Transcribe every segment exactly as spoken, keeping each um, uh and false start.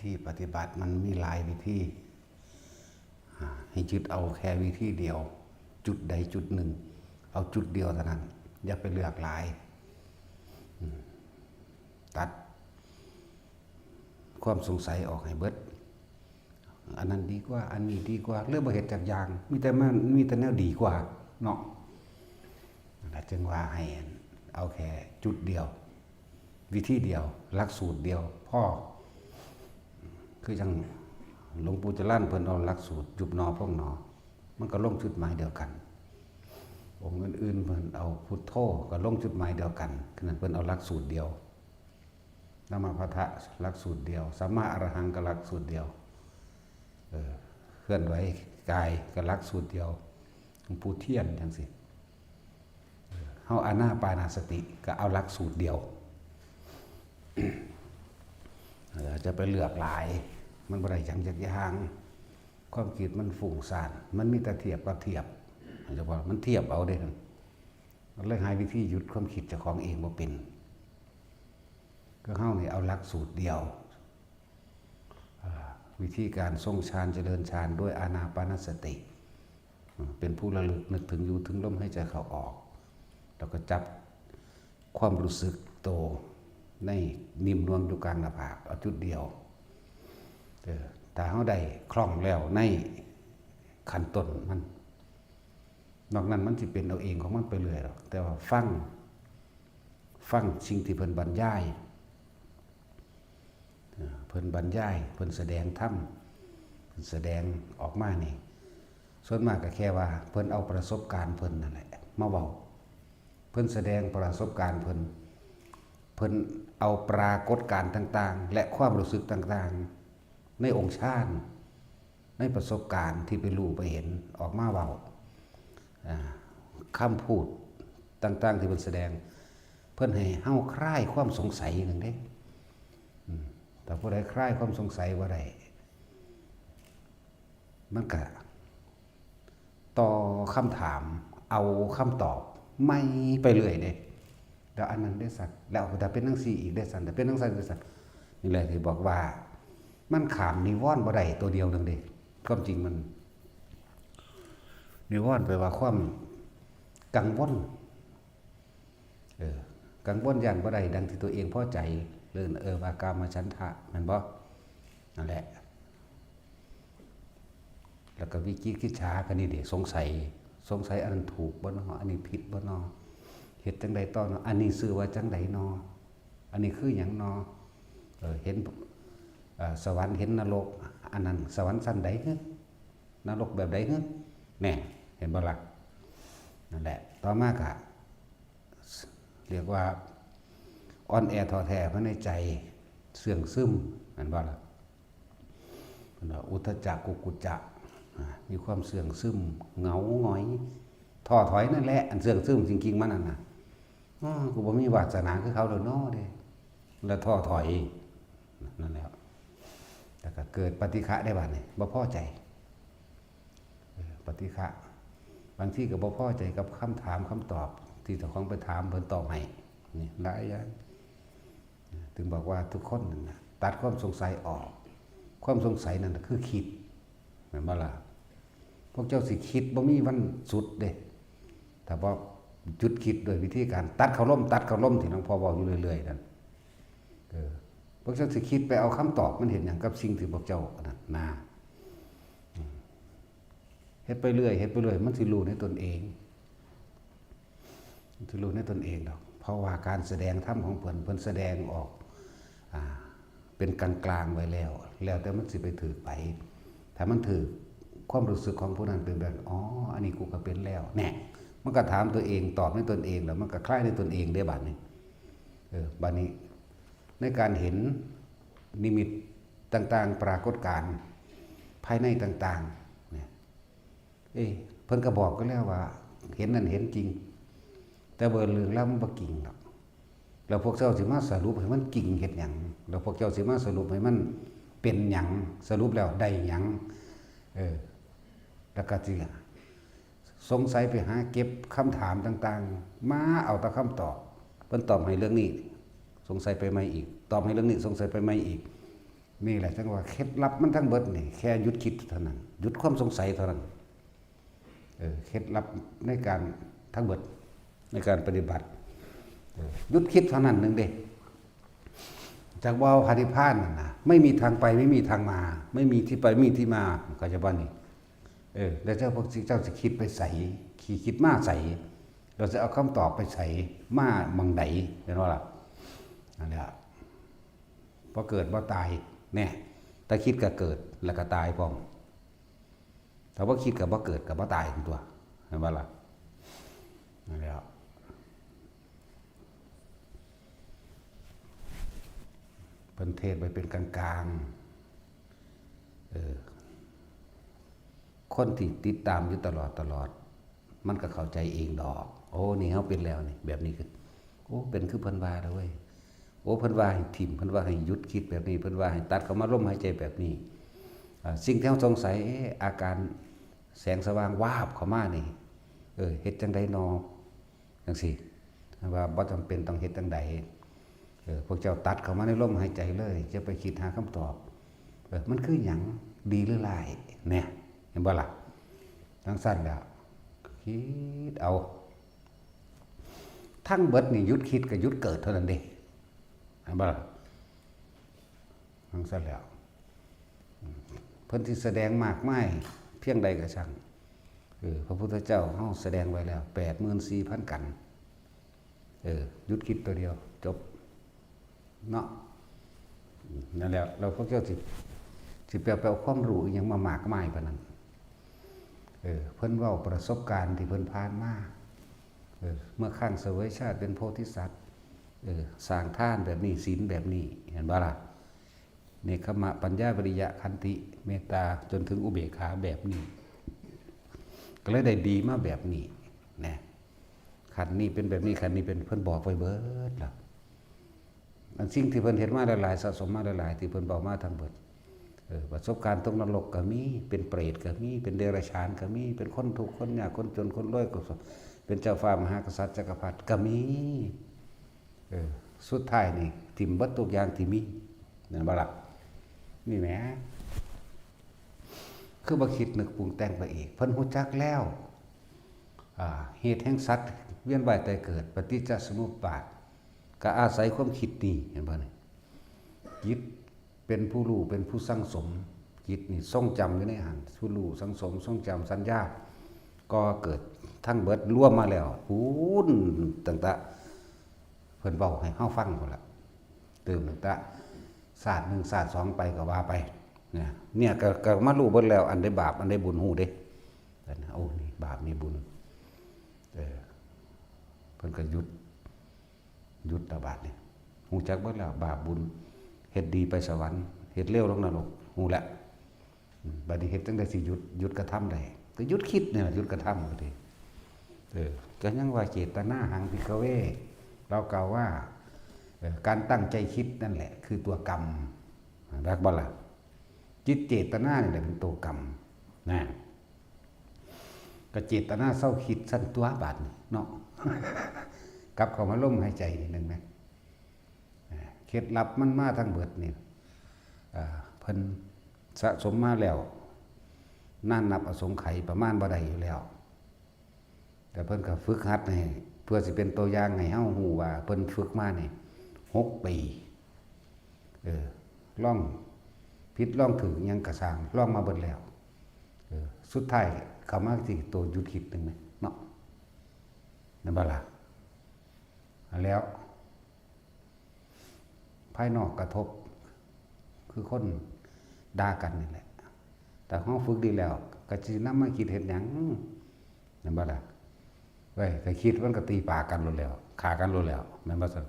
ที่ปฏิบัติมันมีหลายวิธี อ่า ให้ยึดเอาแค่วิธีเดียว จุดใดจุดหนึ่ง เอาจุดเดียวเท่านั้น อย่าไปเลือกหลาย อืม ตัดความสงสัยออกให้เบิด อันนั้นดีกว่า อันนี้ดีกว่า เลือกบ่เฮ็ดจักอย่าง มีแต่มัน มีแต่แนวดีกว่าเนาะ นั่นล่ะจึงว่าให้เอาแค่จุดเดียว วิธีเดียว หลักสูตรเดียวพอ คือจั่งหลวงปู่จรัญเพิ่นเอาหลักสูตรยุบหนอพองหนอ มันก็ลงจุดหมายเดียวกัน องค์อื่นๆเพิ่นเอาพุทโธก็ลงจุดหมายเดียวกัน คือนั้นเพิ่นเอาหลักสูตรเดียว นะโมพุทธะหลักสูตรเดียว สัมมาอรหังก็หลักสูตรเดียว เออ เคลื่อนไหวกายก็หลักสูตรเดียว หลวงปู่เทียนจั่งซี้ เออ เฮาอานาปานสติก็เอาหลักสูตรเดียว เออ จะไปเลือกหลาย มันบ่ได้จังจักอย่าง ความคิดมันฟุ้งซ่าน มันมีแต่เทียบกับเทียบ เฉพาะมันเทียบเอาเด้ มันเลยหาวิธีหยุดความคิดเจ้าของเองบ่เป็น ก็เฮานี่เอาหลักสูตรเดียว อ่า วิธีการทรงฌานเจริญฌานด้วยอานาปานสติ อืม เป็นผู้ระลึกนึกถึงอยู่ถึงลมหายใจเข้าออก แล้วก็จับความรู้สึกโตในนิ่มนวลอยู่กลางหน้าผาก เอาจุดเดียว เออ ถ้าเฮาได้คล่องแล้วในขั้นต้นมัน นอกนั้นมันสิเป็นเอาเองของมันไปเรื่อยดอก แต่ว่าฟัง ฟังสิ่งที่เพิ่นบรรยาย เอ่อ เพิ่นบรรยาย เพิ่นแสดงธรรม เพิ่นแสดงออกมานี่ ส่วนมากก็แค่ว่าเพิ่นเอาประสบการณ์เพิ่นนั่นแหละมาเว้า เพิ่นแสดงประสบการณ์เพิ่น เพิ่นเอาปรากฏการณ์ต่างๆ และความรู้สึกต่างๆ ในองค์ฌาน ในประสบการณ์ที่ไปรู้ไปเห็นออกมาเว้า อ่า คำพูดต่างๆที่เพิ่นแสดง เพิ่นให้เฮาคลายความสงสัยนั่นเด้ อืม ถ้าผู้ใดคลายความสงสัยบ่ได้ มันก็ต่อคำถาม เอาคำตอบใหม่ไปเรื่อยเด้ แล้วอันนั้นเด้สัน แล้วถ้าเป็นจั่งซี้อีกเด้สัน ถ้าเป็นจั่งซั้นเด้สัน นี่แหละที่บอกว่า มันข้ามนิวรณ์บ่ได้ตัวเดียวหนึ่งเด้ ความจริงมัน นิวรณ์แปลว่าความกังวล เออ กังวลย้านบ่ได้ดังที่ตัวเองพอใจ เรื่อง เออ ว่ากามฉันทะ แม่นบ่ นั่นแหละ แล้วก็วิจิกิจฉาก็นี่เด้ สงสัย สงสัยอันนั้นถูกบ่น้อ อันนี้ผิดบ่น้อ เฮ็ดจั่งใดต่อน้อ อันนี้ชื่อว่าจั่งใดน้อ อันนี้คือหยังน้อ เออ เห็น เอ่อ สวรรค์เห็นนรก อันนั้นสวรรค์ชั้นใดฮึ นรกแบบใดฮึ แน่ เห็นบ่ล่ะ นั่นแหละ ต่อมาก็ เรียกว่าอ่อนแอท้อแท้ภายในใจ เสื่องซึม แม่นบ่ล่ะ เพิ่นว่าอุทธัจจะกุกกุจจะ อ่า มีความเสื่องซึม เหงาหงอย ท้อถอยนั่นแหละ อันเสื่องซึมจริงๆมันนั่นน่ะ อ้อ กูบ่มีวาสนาคือเขาแล้วน้อเด้ แล้วท้อถอย นั่นแหละ แล้วก็เกิดปฏิฆะได้บาดนี้ บ่พอใจ เออ ปฏิฆะ บางทีก็บ่พอใจกับคำถามคำตอบที่เจ้าของไปถามเพิ่นตอบให้ นี่หลายอย่าง ถึงบอกว่าทุกคนนั่นน่ะ ตัดความสงสัยออก ความสงสัยนั่นน่ะคือคิด แม่นบ่ล่ะ พวกเจ้าสิคิดบ่มีวันสุดเด้ ถ้าบ่หยุดคิดด้วยวิธีการตัดเข้าลม ตัดเข้าลมที่หลวงพ่อเว้าอยู่เรื่อยๆนั่น เออ พวกเจ้าสิคิดไปเอาคำตอบมันเฮ็ดหยังกับสิ่งที่พวกเจ้าอันนั้นนะ อืม เฮ็ดไปเรื่อย เฮ็ดไปเรื่อย มันสิรู้ในตนเอง มันสิรู้ในตนเองดอก เพราะว่าการแสดงธรรมของเพิ่น เพิ่นแสดงออก อ่า เป็นกลางๆไว้แล้ว แล้วแต่มันสิไปถืกไผ ถ้ามันถืก ความรู้สึกของผู้นั้นเป็นแบบ อ๋อ อันนี้กูก็เป็นแล้ว แน่ มันก็ถามตัวเอง ตอบในตนเอง แล้วมันก็คลายในตนเองเด้บัดนี้ เออ บัดนี้ ในการเห็นนิมิตต่างๆ ปรากฏการณ์ภายในต่างๆ เนี่ย เอ้ย เพิ่นก็บอกกันแล้วว่า เห็นนั่นเห็นจริง แต่ว่าเรื่องราวมันบ่จริงดอก แล้วพวกเจ้าสิมาสรุปให้มันจริงเฮ็ดหยัง แล้วพวกเจ้าสิมาสรุปให้มันเป็นหยัง สรุปแล้วได้หยัง เออ แล้วก็สิสงสัยไปหาเก็บคำถามต่างๆ มาเอาแต่คำตอบ เพิ่นตอบให้เรื่องนี้ สงสัยไปใหม่อีก ตอบให้เรื่องนี้ สงสัยไปใหม่อีก นี่แหละจั่งว่าเคล็ดลับมันทั้งเบิดนี่แค่หยุดคิดเท่านั้น หยุดความสงสัยเท่านั้น เออ เคล็ดลับในการทั้งเบิดในการปฏิบัติ เออ หยุดคิดเท่านั้นหนึ่งเด้ จากว่าพระนิพพานนั่นนะ ไม่มีทางไป ไม่มีทางมา ไม่มีที่ไป ไม่มีที่มา เข้าใจบ่นี่ เออ แล้วเจ้าพวกเจ้าสิคิดไปใส คิด คิดมาใส เราจะเอาคำตอบไปใส มาหม่องใด เห็นบ่ล่ะ นั่นแหละ บ่เกิดบ่ตาย เนี่ย ถ้าคิดก็เกิด แล้วก็ตายพร้อม ถ้าบ่คิดก็บ่เกิด ก็บ่ตายตัว เห็นบ่ล่ะ นั่นแหละ เพิ่นเทศน์ไว้เป็นกลางๆ เออ คนที่ติดตามอยู่ตลอดตลอด มันก็เข้าใจเองดอก โอ้ นี่เฮาเป็นแล้วนี่ แบบนี้คือ โอ้ เป็นคือเพิ่นว่าเด้อเว้ย โอ้ เพิ่นว่าให้ถิ่ม เพิ่นว่าให้หยุดคิดแบบนี้ เพิ่นว่าให้ตัดเข้ามาลมหายใจแบบนี้ อ่า สิ่งที่เฮาสงสัย เอ๊ะ อาการแสงสว่างวาบเข้ามานี่ เออ เฮ็ดจั่งใดนอ จั่งซี้ ว่าบ่จำเป็นต้องเฮ็ดจั่งใด เออ พวกเจ้าตัดเข้ามาในลมหายใจเลย จะไปคิดหาคำตอบ เออ มันคือหยัง ดีหรือร้าย เนี่ย เห็นบ่ล่ะ จั่งซั้นแหล้ว คิดเอา ทั้งเบิดนี่หยุดคิดกับหยุดเกิดเท่านั้นเด้ เห็นบ่ล่ะ จั่งซั้นแหล้ว เพิ่นสิแสดงมากมายเพียงใดก็ช่าง เออ พระพุทธเจ้าเฮาแสดงไว้แล้ว แปดหมื่นสี่พัน กัน เออ หยุดคิดตัวเดียว จบ เนาะ นั่นแหละ แล้วพวกเจ้าสิ สิไปเอา ไปเอาความรู้อิหยังมามากมายปานนั้น เออ เพิ่นเว้าประสบการณ์ที่เพิ่นผ่านมา เออ เมื่อครั้งเสวยชาติเป็นโพธิสัตว์ เออ สร้างทานแบบนี้ ศีลแบบนี้ เห็นบ่ล่ะ เนกขัมมะ ปัญญา วิริยะ ขันติ เมตตา จนถึงอุเบกขาแบบนี้ ก็เลยได้ดีมาแบบนี้ นะ ขั้นนี้เป็นแบบนี้ ขั้นนี้เป็น เพิ่นบอกไว้เบิดแล้ว อันสิ่งที่เพิ่นเฮ็ดมาหลายๆ สะสมมาหลายๆ ที่เพิ่นเว้ามาทั้งเบิด เออ ประสบการณ์ตกนรกก็มี เป็นเปรตก็มี เป็นเดรัจฉานก็มี เป็นคนทุกข์คนยากคนจนคนรวยก็ เป็นเจ้าฟ้ามหากษัตริย์จักรพรรดิก็มี เออ สุดท้ายนี่ถิ่มเบิดทุกอย่างที่มี แม่นบ่ล่ะ นี่แหม คือบ่คิดนึกปรุงแต่งไปอีก เพิ่นฮู้จักแล้ว อ่า เหตุแห่งสัตว์เวียนว่ายตายเกิด ปฏิจจสมุปบาท ก็อาศัยความคิดนี่ เห็นบ่นี่ จิตเป็นผู้รู้ เป็นผู้สั่งสม จิตนี่ทรงจำอยู่ในหั้น ผู้รู้สั่งสม ทรงจำสัญญา ก็เกิดทั้งเบิดรวมมาแล้ว พู้น ตั้งแต่เพิ่นเว้าให้เฮาฟังพู้นล่ะ เติมตั้งแต่ชาติหนึ่งชาติสองไปก็ว่าไป เนี่ย เนี่ยก็ ก็มารู้เบิดแล้ว อันใดบาป อันใดบุญ ฮู้เด้ แต่นะ โอ้ นี่บาป นี่บุญ เออ เพิ่นก็หยุด หยุดละบาดนี่ ฮู้จักเบิดแล้ว บาปบุญ เฮ็ดดีไปสวรรค์ เฮ็ดเลวลงนรก ฮู้แล้ว อืม บัดนี้เฮ็ดจั่งใดสิหยุด หยุดกระทำได้ ก็หยุดคิดนี่ล่ะ หยุดกระทำก็ดี เออ ก็ยังว่า เจตนาหัง ภิกขเว ลาวกล่าวว่า เอ่อ การตั้งใจคิดนั่นแหละ คือตัวกรรม รักบ่ล่ะ จิตเจตนานี่แหละเป็นตัวกรรม นะ ก็เจตนาเซาคิดซั่นตั๊วบาดนี้เนาะ กลับเข้ามาลมหายใจนิดนึงนะ อ่า เคล็ดลับมันมาทั้งเบิดนี่ อ่า เพิ่นสะสมมาแล้ว นานนับอสงไขยประมาณบ่ได้อยู่แล้ว แต่เพิ่นก็ฝึกหัดให้ เพื่อสิเป็นตัวอย่างให้เฮาฮู้ว่าเพิ่นฝึกมานี่ หกปี เออ ลองผิดลองถูกหยังก็ซ่าง ลองมาเบิดแล้ว เออ สุดท้ายเข้ามาที่ตัวหยุดคิดนึงนะเนาะ แม่นบ่ล่ะ อันแล้ว ภายนอกกระทบ คือคนด่ากันนี่แหละ แต่เฮาฝึกดีแล้ว ก็สินำมาคิดเฮ็ดหยัง แม่นบ่ล่ะ เว้ย ถ้าคิดมันก็ตีปากกันโลดแล้ว ฆ่ากันโลดแล้ว แม่นบ่ซั่น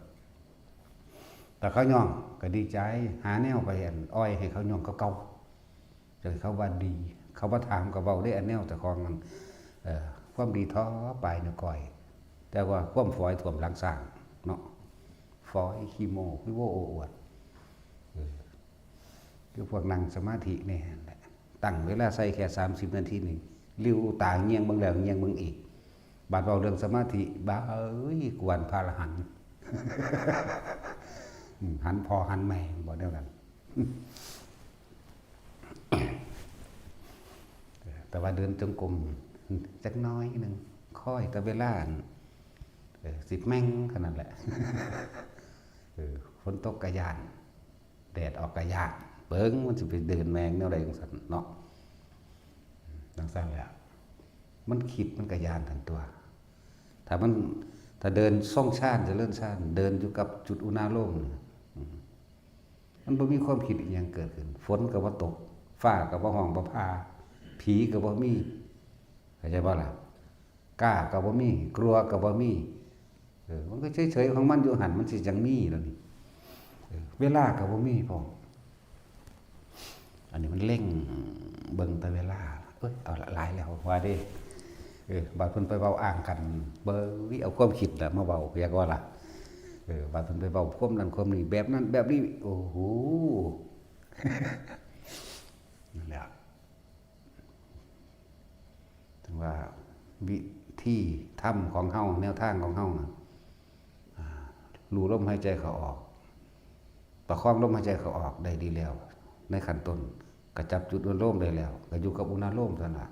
แต่เขาย่องก็ดีใจ หาแนวไปอันอ่อยให้เขาย่องเก่าๆ จนเขาว่าดี เขาบ่ถามก็เว้าได้อันแนวเจ้าของนั่น เอ่อ ความดีท่อปลายนิ้วก้อย แต่ว่าความฝอยท่วมหลังช้างเนาะ ฝอยขี้โม้ คือโว้โอ้อวด เออ คือพวกนั่งสมาธินี่แหละ ตั้งเวลาใส่แค่สามสิบนาทีนี่ ริ้วตาเงี่ยงเบิ่งแล้วเงี่ยงเบิ่งอีก บาดเว้าเรื่องสมาธิ บ้าเอ้ย กวนพระอรหันต์ อืม หันพ่อหันแม่ บ่เดียวกัน แต่ว่าเดินจงกรมจักหน้อยหนึ่ง คอยแต่เวลาอัน เออ สิแม่งขนาดแหละ เออ ฝนตกกะย่าน แดดออกกะย่าน เบิ่งมันสิไปเดินแม่งแนวใดจังซั่นเนาะ จังซั่นแหละ มันคิดมันกะย่านทันตัว ถ้ามัน ถ้าเดินทรงฌาน เจริญฌาน เดินอยู่กับจุดอุณาโลมนี่ อืม มันบ่มีความคิดอีหยังเกิดขึ้น ฝนก็บ่ตก ฟ้าก็บ่ฮ้องบ่ผ่า ผีก็บ่มี เข้าใจบ่ล่ะ กล้าก็บ่มี กลัวก็บ่มี เออ มันก็เฉยๆของมันอยู่หั่น มันสิจั่งมีแล้วนี่ เออ เวลาก็บ่มีพร้อม อันนี้มันเล็งเบิ่งแต่เวลา เอ้ย เอาละ หลายแล้วว่าเด้ เออ บาดเพิ่นไปเว้าอ้างกัน เบิ่งวิเอาความคิดน่ะมาเว้า อยากว่าล่ะ เออ บาดเพิ่นไปเว้าความนั้นความนี้ แบบนั้นแบบนี้ โอ้โห นั่นแหละ ถึงว่าวิธีธรรมของเฮา แนวทางของเฮาน่ะ อ่า รู้ลมหายใจเข้าออก ประคองลมหายใจเข้าออกได้ดีแล้ว ในขั้นต้น ก็จับจุดอุณาโลมได้แล้ว ก็อยู่กับอุณาโลมเท่านั้นล่ะ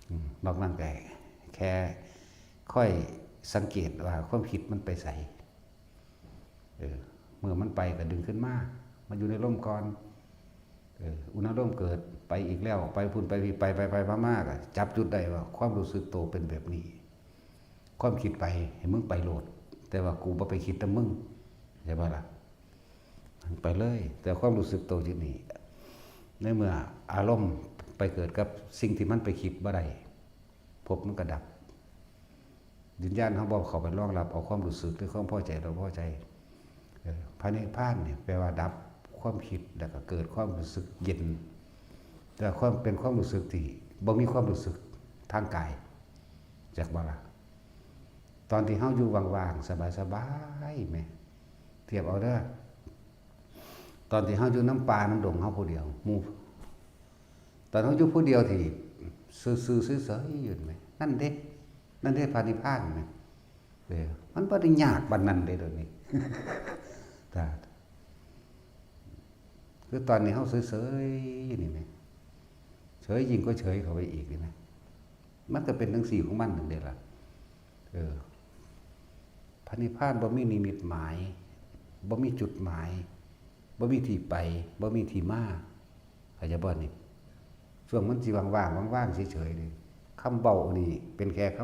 อืม นอกนั้นก็แค่คอยสังเกตว่าความคิดมันไปไส เออ เมื่อมันไปก็ดึงขึ้นมา มาอยู่ในลมก่อน เออ อุณาโลมเกิด ไปอีกแล้ว ไปพุ้นไปพี้ ไป ไป ไป มา มา ก็จับจุดได้ว่าความรู้สึกโตเป็นแบบนี้ ความคิดไป ให้มึงไปโลด แต่ว่ากูบ่ไปคิดนำมึง เข้าใจบ่ล่ะ ไปเลย แต่ความรู้สึกโตอยู่นี่ ในเมื่ออารมณ์ไปเกิดกับสิ่งที่มันไปคิดบ่ได้ ภพมันก็ดับ วิญญาณเฮาบ่เข้าไปรองรับเอาความรู้สึกหรือความพอใจบ่พอใจ เออ พระนิพพานนี่แปลว่าดับความคิด แล้วก็เกิดความรู้สึกเย็น แต่ความ เป็นความรู้สึกที่บ่มีความรู้สึกทางกาย จักบ่ล่ะ ตอนที่เฮาอยู่ว่างๆ สบายๆ แหม เทียบเอาเด้อ ตอนที่เฮาอยู่นำป่านำดงเฮาผู้เดียว หมู่ ตอนเฮาอยู่ผู้เดียวที่ซื่อๆ เฉยๆ อยู่แหม นั่นเด้ นั่นเด้พระนิพพานแหม เออ มันบ่ได้ยากปานนั้นเด้ เดี๋ยวนี้ แต่ คือตอนนี้เฮาเฉยๆ อยู่นี่แหม เฉยยิ่งกว่าเฉยเข้าไปอีกนี่นะ มันก็เป็นจั่งซี้ของมันนั่นเด้ล่ะ เออ พระนิพพานบ่มีนิมิตหมาย บ่มีจุดหมาย บ่มีที่ไป บ่มีที่มา เข้าใจบ่นี่ ช่วงมันสิว่างๆ ว่างๆ เฉยๆ นี่ คำเว้านี่เป็นแค่ค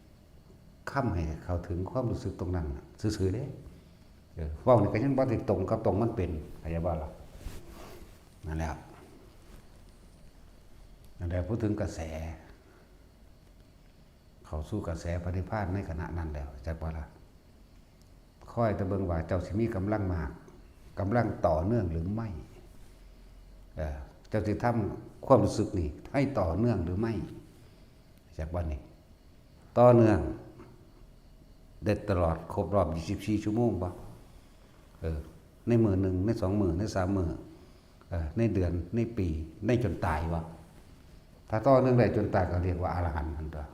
ำ คำให้เข้าถึงความรู้สึกตรงนั้นน่ะ ซื่อๆ เด้ เออ เว้านี่ก็ยังบ่ได้ตรงกับตรงมันเป็น เข้าใจบ่ล่ะ นั่นแหละ นั่นแหละ พูดถึงกระแส เข้าสู่กระแสพระนิพพานในขณะนั้นแล้ว จักบ่ล่ะ คอยแต่เบิ่งว่าเจ้าสิมีกำลังมาก กำลังต่อเนื่องหรือไม่ เออ เจ้าสิทำความรู้สึกนี่ให้ต่อเนื่องหรือไม่ จักบ่นี่ ต่อเนื่อง ได้ตลอดครบรอบยี่สิบสี่ชั่วโมงบ่ เออ ในมื้อหนึ่ง ในสองมื้อ ในสามมื้อ เออ ในเดือน ในปี ในจนตายบ่ ถ้าต่อเนื่องได้จนตายก็เรียกว่าอรหันต์หั่นตั๊ว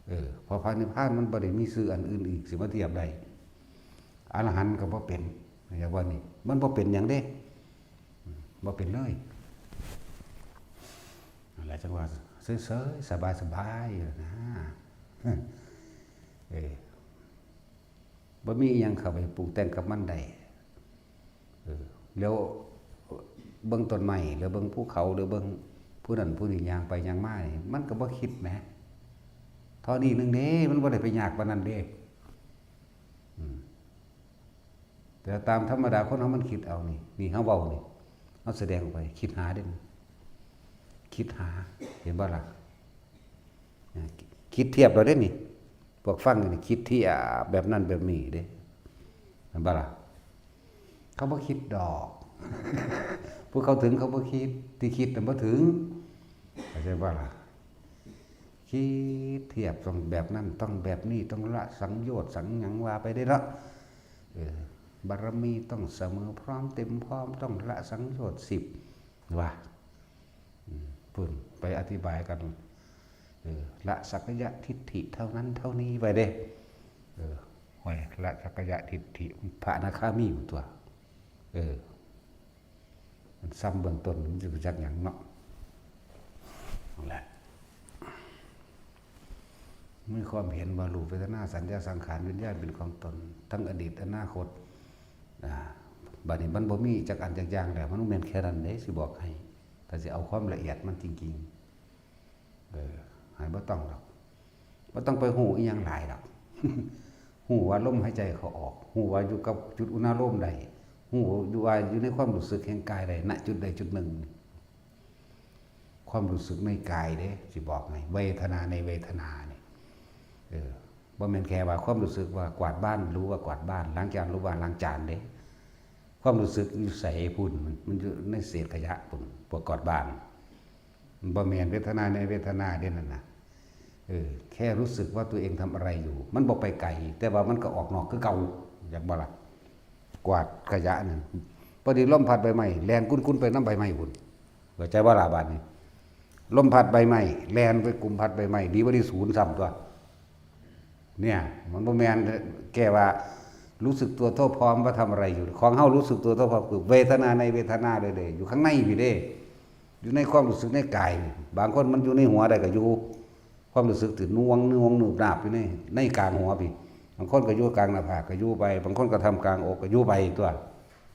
เออ เพราะพระนิพพานมันบ่ได้มีชื่ออันอื่นอีกสิมาเทียบได้ อรหันต์ก็บ่เป็น เข้าใจบ่นี่ มันบ่เป็นหยังเด้ อืม บ่เป็นเลย นั่นแหละจั่งว่าเฉยๆ สบายๆ อยู่นะ เออ บ่มีอิหยังเข้าไปปรุงแต่งกับมันได้ เออ แล้วเบิ่งต้นไม้ แล้วเบิ่งภูเขา แล้วเบิ่งผู้นั้นผู้นี้ย่างไปย่างมานี่ มันก็บ่คิดแหม เท่านี้หนึ่งเด้ มันบ่ได้ไปยากปานนั้นเด้ อืม แต่ตามธรรมดาคนเฮามันคิดเอานี่ นี่เฮาเว้านี่ เฮาแสดงออกไป คิดหาเด้ คิดหา เห็นบ่ล่ะ นะ คิดเทียบเอาเด้นี่ พวกฟังอยู่นี่ คิดเทียบแบบนั้นแบบนี้เด้ เห็นบ่ล่ะ เขาบ่คิดดอก ผู้เข้าถึงเขาบ่คิด ที่คิดน่ะบ่ถึง เข้าใจบ่ล่ะ คิดเทียบต้องแบบนั้น ต้องแบบนี้ ต้องละสังโยชน์สังหยังว่าไปเด้เนาะ เออ บารมีต้องเสมอพร้อมเต็มพร้อม ต้องละสังโยชน์สิบ ว่า อืม พู้นไปอธิบายกัน เออ ละสักกายทิฏฐิเท่านั้นเท่านี้ไปเด้ เออ ห้วย ละสักกายทิฏฐิ พระอนาคามีตั๊ว เออ มันซ้ำเบื้องต้น มันสิรู้จักหยังเนาะ เอา มีความเห็นว่ารูป เวทนา สัญญา สังขาร วิญญาณเป็นของตน ทั้งอดีต อนาคต อ่า บัดนี้มันบ่มีจักอันจักอย่างแล้ว มันบ่แม่นแค่นั้นเด้ สิบอกให้ ถ้าสิเอาความละเอียดมันจริงๆ เออ ให้บ่ต้องดอก บ่ต้องไปฮู้อีหยังหลายดอก ฮู้ว่าลมหายใจเข้าออก ฮู้ว่าอยู่กับจุดอุณาโลมได้ ฮู้อยู่ว่าอยู่ในความรู้สึกแห่งกายได้ ณ จุดใดจุดหนึ่ง ความรู้สึกในกายเด้ สิบอกให้ เวทนาในเวทนานี่ เออ บ่แม่นแค่ว่าความรู้สึกว่ากวาดบ้าน รู้ว่ากวาดบ้าน ล้างจาน รู้ว่าล้างจานเด้ ความรู้สึกอยู่ไสพุ้น มัน มันอยู่ในเศษขยะพุ้น พวกกวาดบ้าน มันบ่แม่นเวทนาในเวทนาเด้นั่นน่ะ เออ แค่รู้สึกว่าตัวเองทำอะไรอยู่ มันบ่ไปไกล แต่ว่ามันก็ออกนอกคือเก่า อยากบ่ล่ะ กวาดขยะนั่น พอดีลมพัดใบไม้ แล่นกุ้นๆ ไปนำใบไม้พุ้น เข้าใจบ่ล่ะบาดนี้ ลมพัดใบไม้ แล่นไปกุมพัดใบไม้ ดีกว่าที่ศูนย์ซ้ำตัว เนี่ย มันบ่แม่น แก้ว่ารู้สึกตัวทั่วพร้อมว่าทำอะไรอยู่ ของเฮารู้สึกตัวทั่วพร้อมคือเวทนาในเวทนาเลยเด้ อยู่ข้างในพี้เด้ อยู่ในความรู้สึกในกายนี่ บางคนมันอยู่ในหัวได้ก็อยู่ ความรู้สึกที่หน่วงหน่วงหนึบหนาบอยู่ใน ในกลางหัวพี้ บางคนก็อยู่กลางหน้าผากก็อยู่ไป บางคนก็ทำกลางอกก็อยู่ไปตัว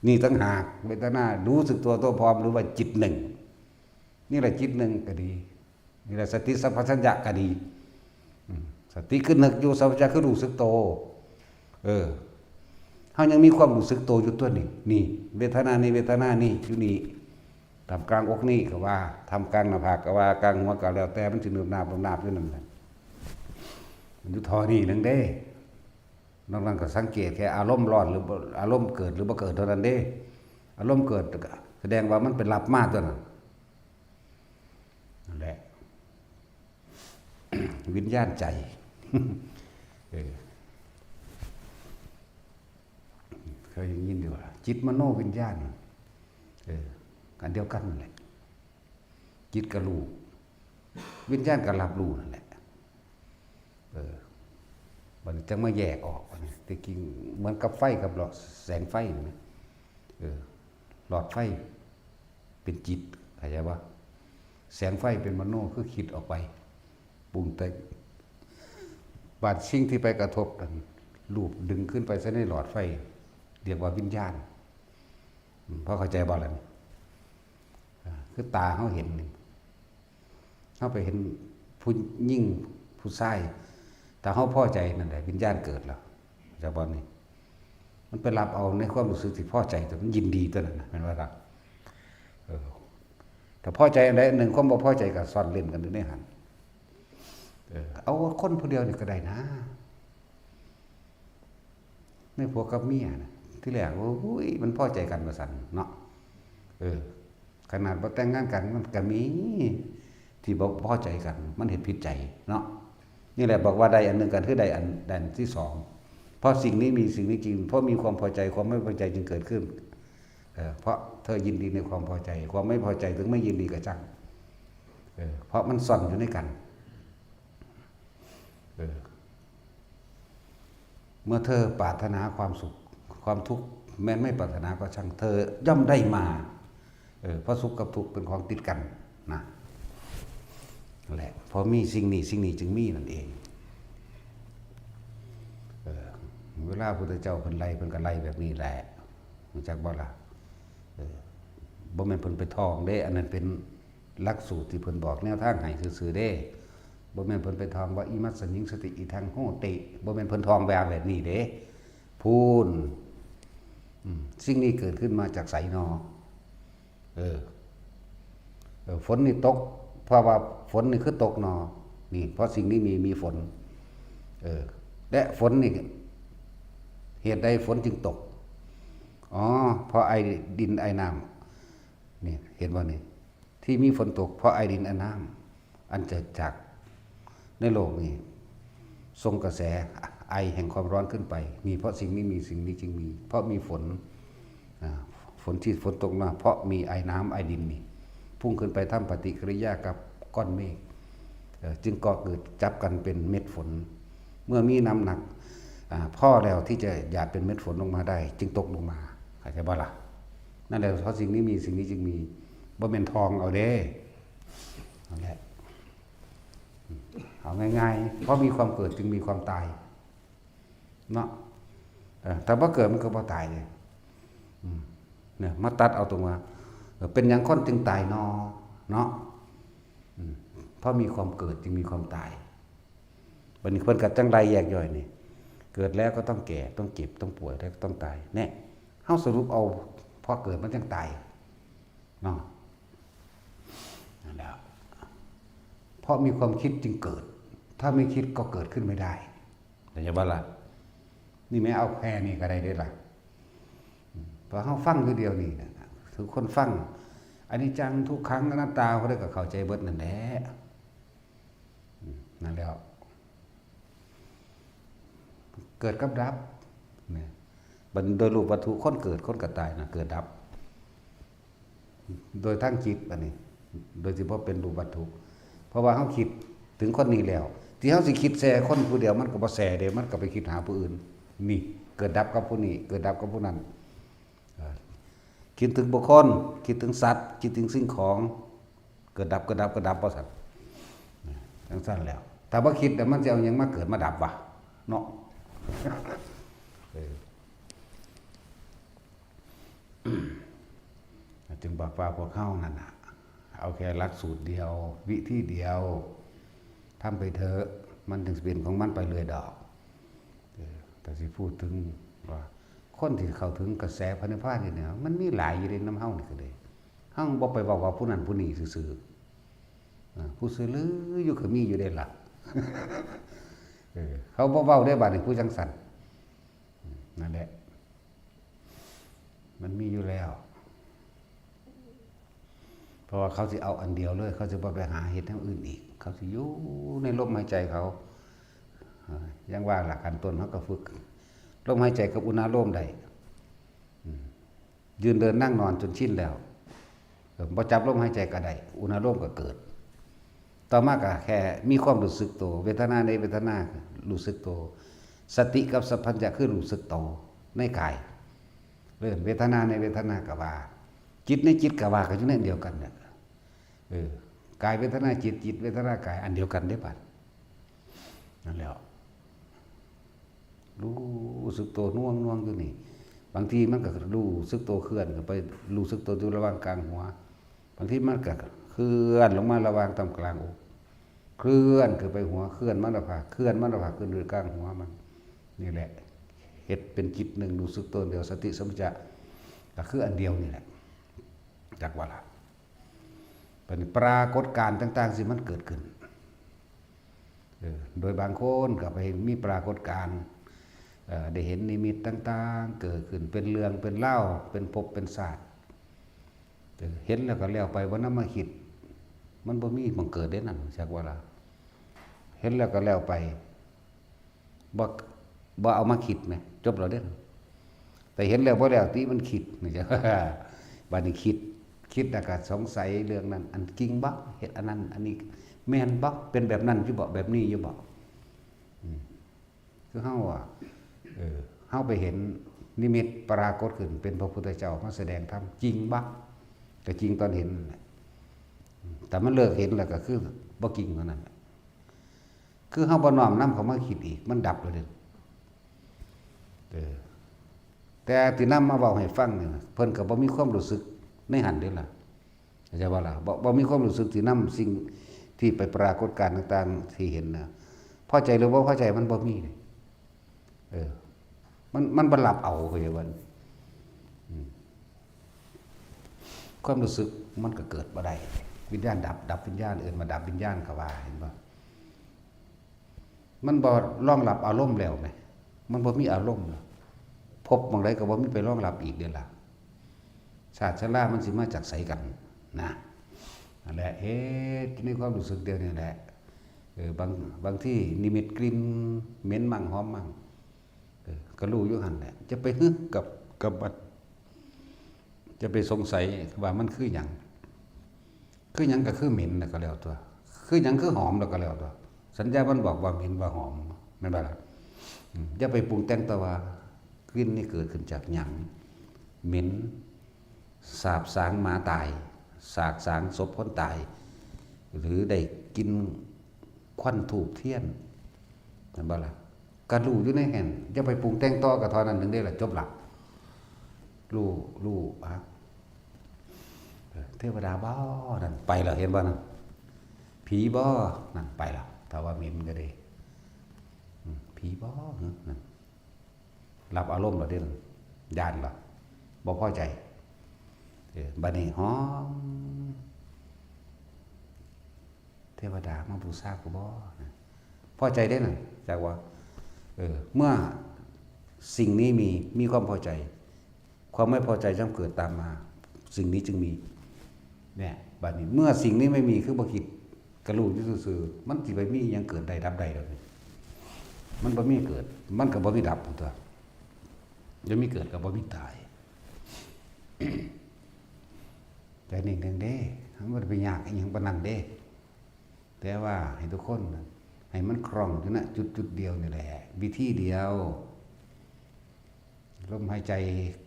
นี่ต่างหาก เวทนารู้สึกตัวทั่วพร้อม หรือว่าจิตหนึ่ง นี่แหละจิตหนึ่งก็ดี นี่แหละสติสัมปชัญญะก็ดี อืม สติคือนึกอยู่ สัมปชัญญะคือรู้สึกโต เออ เฮายังมีความรู้สึกโตอยู่ตัวนี้ นี่ เวทนานี่ เวทนานี่ อยู่นี่ ท่ามกลางอกนี่ก็ว่า ท่ามกลางหน้าผากก็ว่า กลางหัวก็แล้วแต่ มันสิหนึบหนาบหนึบหนาบอยู่นั่นแหละ มันอยู่ท่อนี่หนึ่งเด้ นอกนั้นก็สังเกตแค่อารมณ์ร้อนหรือบ่ อารมณ์เกิดหรือบ่เกิดเท่านั้นเด้ อารมณ์เกิดก็แสดงว่ามันเป็นรับมาตัวนั้น นั่นแหละ วิญญาณใจ เออ เคยได้ยินอยู่ว่า จิตมโนวิญญาณ เออ อันเดียวกันนั่นแหละ จิตก็รู้ วิญญาณก็รับรู้นั่นแหละ เออ มันจังมาแยกออก อันนี้ แต่จริงเหมือนกับไฟกับหลอด แสงไฟนี่นะ เออ หลอดไฟเป็นจิต เข้าใจปะ แสงไฟเป็นมโน คือคิดออกไป ปรุงแต่ง บาดสิ่งที่ไปกระทบนั่น รูปดึงขึ้นไปใส่ในหลอดไฟ เรียกว่าวิญญาณ อืม พอเข้าใจบ่ล่ะนี่ อ่า คือตาเฮาเห็นนี่ เฮาไปเห็นผู้หญิงผู้ชาย ถ้าเฮาพอใจนั่นแหละวิญญาณเกิดแล้ว เข้าใจบ่นี่ มันไปรับเอาในความรู้สึกที่พอใจ แต่มันยินดีตัวนั้นน่ะ แม่นบ่ล่ะ เออ ถ้าพอใจอันใดอันหนึ่ง ความบ่พอใจก็ซ่อนเร้นกันอยู่ในหั้น เออ เอาคนผู้เดียวนี่ก็ได้นะ ในผัวกับเมียน่ะ ที่แรก โอ้ย มันพอใจกันว่าซั่นเนาะ เออ ขนาดบ่แต่งงานกัน มันก็มีที่บ่พอใจกัน มันเฮ็ดผิดใจเนาะ นี่แหละบอกว่าได้อันหนึ่งกัน คือได้อัน ได้อันที่สอง เพราะสิ่งนี้มีสิ่งนี้จริง เพราะมีความพอใจ ความไม่พอใจจึงเกิดขึ้น เออ เพราะเธอยินดีในความพอใจ ความไม่พอใจถึงไม่ยินดีก็ช่าง เออ เพราะมันซ่อนอยู่ในกัน เออ เมื่อเธอปรารถนาความสุข ความทุกข์ แม้ไม่ปรารถนาก็ช่าง เธอย่อมได้มา เออ เพราะสุขกับทุกข์เป็นของติดกันนะ นั่นแหละ พอมีสิ่งนี้ สิ่งนี้จึงมีนั่นเอง เออ เวลาพุทธเจ้าเพิ่นไล่ เพิ่นก็ไล่แบบนี้แหละ รู้จักบ่ล่ะ เออ บ่แม่นเพิ่นไปท่องเด้ อันนั้นเป็นหลักสูตรที่เพิ่นบอกแนวทางให้ซื่อๆเด้ บ่แม่นเพิ่นไปท่องว่า อิมัสสมิงสติ อิทังโหติ บ่แม่นเพิ่นท่องแบบ แบบนี้เด้ พู้น อืม สิ่งนี้เกิดขึ้นมาจากไสนอ เออ เออ ฝนนี่ตก เพราะว่าฝนนี่คือตกนอ นี่ เพราะสิ่งนี้มี มีฝน เออ และฝนนี่ เหตุใดฝนจึงตก อ๋อ เพราะไอดินไอน้ำ นี่ เห็นบ่นี่ ที่มีฝนตก เพราะไอดินไอน้ำ อันเกิดจากในโลกนี้ ส่งกระแสไอแห่งความร้อนขึ้นไป นี่ เพราะสิ่งนี้มี สิ่งนี้จึงมี เพราะมีฝน อ่า ฝนที่ฝนตกมา เพราะมีไอน้ำไอดินนี่ พุ่งขึ้นไปทำปฏิกิริยากับก้อนเมฆ เอ่อ จึงก่อเกิดจับกันเป็นเม็ดฝน เมื่อมีน้ำหนัก อ่า พอแล้วที่จะหยาดเป็นเม็ดฝนลงมาได้ จึงตกลงมา เข้าใจบ่ล่ะ นั่นแหละ เพราะสิ่งนี้มี สิ่งนี้จึงมี บ่แม่นท่องเอาเด้ นั่นแหละ เอาง่ายๆ เพราะมีความเกิดจึงมีความตาย เนาะ เออ ถ้าบ่เกิดมันก็บ่ตายเลย อืม เนี่ย มาตัดเอาตรงว่า เออ เป็นหยังคนจึงตายนอ เนาะ อืม เพราะมีความเกิดจึงมีความตาย บัดนี้เพิ่นก็จั่งไล่แยกย่อยนี่ เกิดแล้วก็ต้องแก่ ต้องเจ็บ ต้องป่วย แล้วก็ต้องตาย แน่ เฮาสรุปเอา พอเกิดมันจั่งตาย เนาะ นั่นแหละ เพราะมีความคิดจึงเกิด ถ้าไม่คิดก็เกิดขึ้นไม่ได้ เข้าใจบ่ล่ะ นี่แม่เอาแค่นี้ก็ได้เด้ล่ะ พอเฮาฟังอยู่เดียวนี่นะ ทุกคนฟัง อนิจจัง ทุกขัง อนัตตา เพิ่นก็เข้าใจเบิดนั่นแหละ อืม นั่นแหละ เกิดกับดับ เนี่ย บัดโดยรูปวัตถุ คนเกิด คนก็ตายนะ เกิดดับ โดยทางจิต อันนี้ โดยที่บ่เป็นรูปวัตถุ เพราะว่าเฮาคิดถึงคนนี้แล้ว ที่เฮาสิคิดแซ่คนผู้เดียว มันก็บ่แซ่เด้ มันก็ไปคิดหาผู้อื่น นี่ เกิดดับกับผู้นี้ เกิดดับกับผู้นั้น เออ คิดถึงบุคคล คิดถึงสัตว์ คิดถึงสิ่งของ เกิดดับ เกิดดับ เกิดดับ ว่าซั่น จั่งซั่นแล้ว ถ้าบ่คิดแล้วมันสิเอาหยังมาเกิดมาดับวะ เนาะ เออ จึงบอกว่าพวกเฮานั่นน่ะ เอาแค่หลักสูตรเดียว วิธีเดียว ทำไปเถอะ มันถึงสิเป็นของมันไปเรื่อยดอก เออ แต่สิพูดถึงว่า คนที่เข้าถึงกระแสพระนิพพานนี่เนี่ย มันมีหลายอยู่ในนำเฮานี่ก็เลย เฮาบ่ไปเว้าว่าผู้นั้นผู้นี้ซื่อๆ อ่า ผู้ซื่อลืออยู่ก็มีอยู่เด้ล่ะ เออ เขาบ่เว้าได้บาดนี้ผู้จั่งซั่น อืม นั่นแหละ มันมีอยู่แล้ว เพราะว่าเขาสิเอาอันเดียวเลย เขาสิบ่ไปหาเฮ็ดแนวอื่นอีก เขาสิอยู่ในลมหายใจเขา อ่า อย่างว่าล่ะ ขั้นต้นเขาก็ฝึก ลมหายใจกับอุณาโลมได้ อืม ยืนเดินนั่งนอนจนชินแล้ว เออ บ่จับลมหายใจก็ได้ อุณาโลมก็เกิด ต่อมาก็แค่มีความรู้สึกตัว เวทนาในเวทนารู้สึกตัว สติกับสัมปชัญญะคือรู้สึกตัวในกาย เรื่องเวทนาในเวทนาก็ว่า จิตในจิตก็ว่า ก็อยู่ในอันเดียวกันเนี่ย เออ กายเวทนาจิต จิตเวทนากาย อันเดียวกันเด้บัด นั่นแหละ รู้สึกตัวน่วงน่วงอยู่นี่ บางทีมันก็รู้สึกตัวเคลื่อนเข้าไป รู้สึกตัวอยู่ระหว่างกลางหัว บางทีมันก็เคลื่อนลงมาระหว่างตำกลางอก เคลื่อนขึ้นไปหัว เคลื่อนมาหน้าผาก เคลื่อนมาหน้าผากขึ้นไปกลางหัวมัน นี่แหละ เฮ็ดเป็นจิตหนึ่ง รู้สึกตัวเดียว สติสัมปชัญญะ ก็คืออันเดียวนี่แหละ จักว่าล่ะ เป็นปรากฏการณ์ต่างๆ ที่มันเกิดขึ้น เออ โดยบางคนก็ไปมีปรากฏการณ์ เอ่อ ได้เห็นนิมิตต่างๆ เกิดขึ้น เป็นเรื่องเป็นเล่าว เป็นภพเป็นชาติ เออ เห็นแล้วก็แล้วไป บ่นำมาคิด มันบ่มีหม่องเกิดเด้นั่น จักว่าล่ะ เห็นแล้วก็แล้วไป บ่ บ่เอามาคิดแหม จบแล้วเด้ แต่เห็นแล้วบ่แล้วติ มันคิดนี่จ้ะ บัดนี้คิด คิดแล้วก็สงสัยเรื่องนั้น อันจริงบ่ เฮ็ดอันนั้น อันนี้แม่นบ่ เป็นแบบนั้นอยู่บ่ แบบนี้อยู่บ่ อืม คือเฮาอะ เออ เฮาไปเห็นนิมิตปรากฏขึ้น เป็นพระพุทธเจ้ามาแสดงธรรม จริงบ่ ก็จริงตอนเห็นนั่นแหละ อืม แต่มันเลิกเห็นแล้วก็คือบ่จริงเท่านั้นแหละ คือเฮาบ่น้อมนำเข้ามาคิดอีก มันดับแล้วเด้ เออ แต่ที่นำมาเว้าให้ฟังนี่นะ เพิ่นก็บ่มีความรู้สึกในหั้นเด้ล่ะ เข้าใจบ่ล่ะ บ่ บ่มีความรู้สึกที่นำสิ่งที่ไปปรากฏการณ์ต่างๆ ที่เห็นนะ พอใจหรือบ่พอใจมันบ่มีเลย เออ มัน มันบ่รับเอา เข้าใจบ่ อืม ความรู้สึกมันก็เกิดบ่ได้ วิญญาณดับ ดับวิญญาณ เอิ้นว่าดับวิญญาณก็ว่า เห็นบ่ มันบ่รองรับอารมณ์แล้วแหม มันบ่มีอารมณ์แล้ว ภพหม่องใดก็บ่มีไปรองรับอีกเด้ล่ะ ชาติชรามันสิมาจากไสกันนะ นั่นแหละ เฮ็ดในความรู้สึกเดียวนี่แหละ เออ บาง บางทีนิมิตกลิ่นเหม็นมั่งหอมมั่ง เออ ก็รู้อยู่หั่นแหละ จะไปฮึกกับ กับมัน จะไปสงสัยว่ามันคือหยัง คือหยังก็คือเหม็นแล้วก็แล้วตัว คือหยังคือหอมแล้วก็แล้วตัว สัญญามันบอกว่าเหม็นว่าหอม แม่นบ่ล่ะ อืม อย่าไปปรุงแต่งแต่ว่ากลิ่นนี่เกิดขึ้นจากหยัง เหม็น สาบสางหมาตาย สาบสางศพคนตาย หรือได้กลิ่น ควันธูปเทียน เห็นบ่ล่ะ ก็รู้อยู่ในหั้น อย่าไปปรุงแต่งต่อ ก็เท่านั้นหนึ่งเด้ล่ะ จบละ รู้ รู้ ฮะ เออ เทวดาบ่ นั่นไปแล้ว เห็นบ่นั่น ผีบ่ นั่นไปแล้ว ถ้าว่าเหม็นก็ดี อืม ผีบ่ นั่น รับอารมณ์แล้วเด้ ย้านแล้ว บ่พอใจ เออ บัดนี้หอม เทวดามาบูชากูบ่ นะ พอใจได้น่ะ จักว่า เออ เมื่อสิ่งนี้มี มีความพอใจ ความไม่พอใจย่อมเกิดตามมา สิ่งนี้จึงมี เนี่ย บัดนี้ เมื่อสิ่งนี้ไม่มี คือบ่คิด ก็รู้อยู่ซื่อๆ มันสิไปมีหยังเกิดได้ดับได้ดอกนี่ มันบ่มีเกิด มันก็บ่มีดับพุ้นตั๊ว บ่มีเกิดก็บ่มีตาย ใจนิ่งๆเด้ มันบ่ได้ไปยากอิหยังปานนั้นเด้ แต่ว่าให้ทุกคนน่ะ ให้มันคล่องอยู่ ณ จุดๆเดียวนี่แหละ วิธีเดียว ลมหายใจ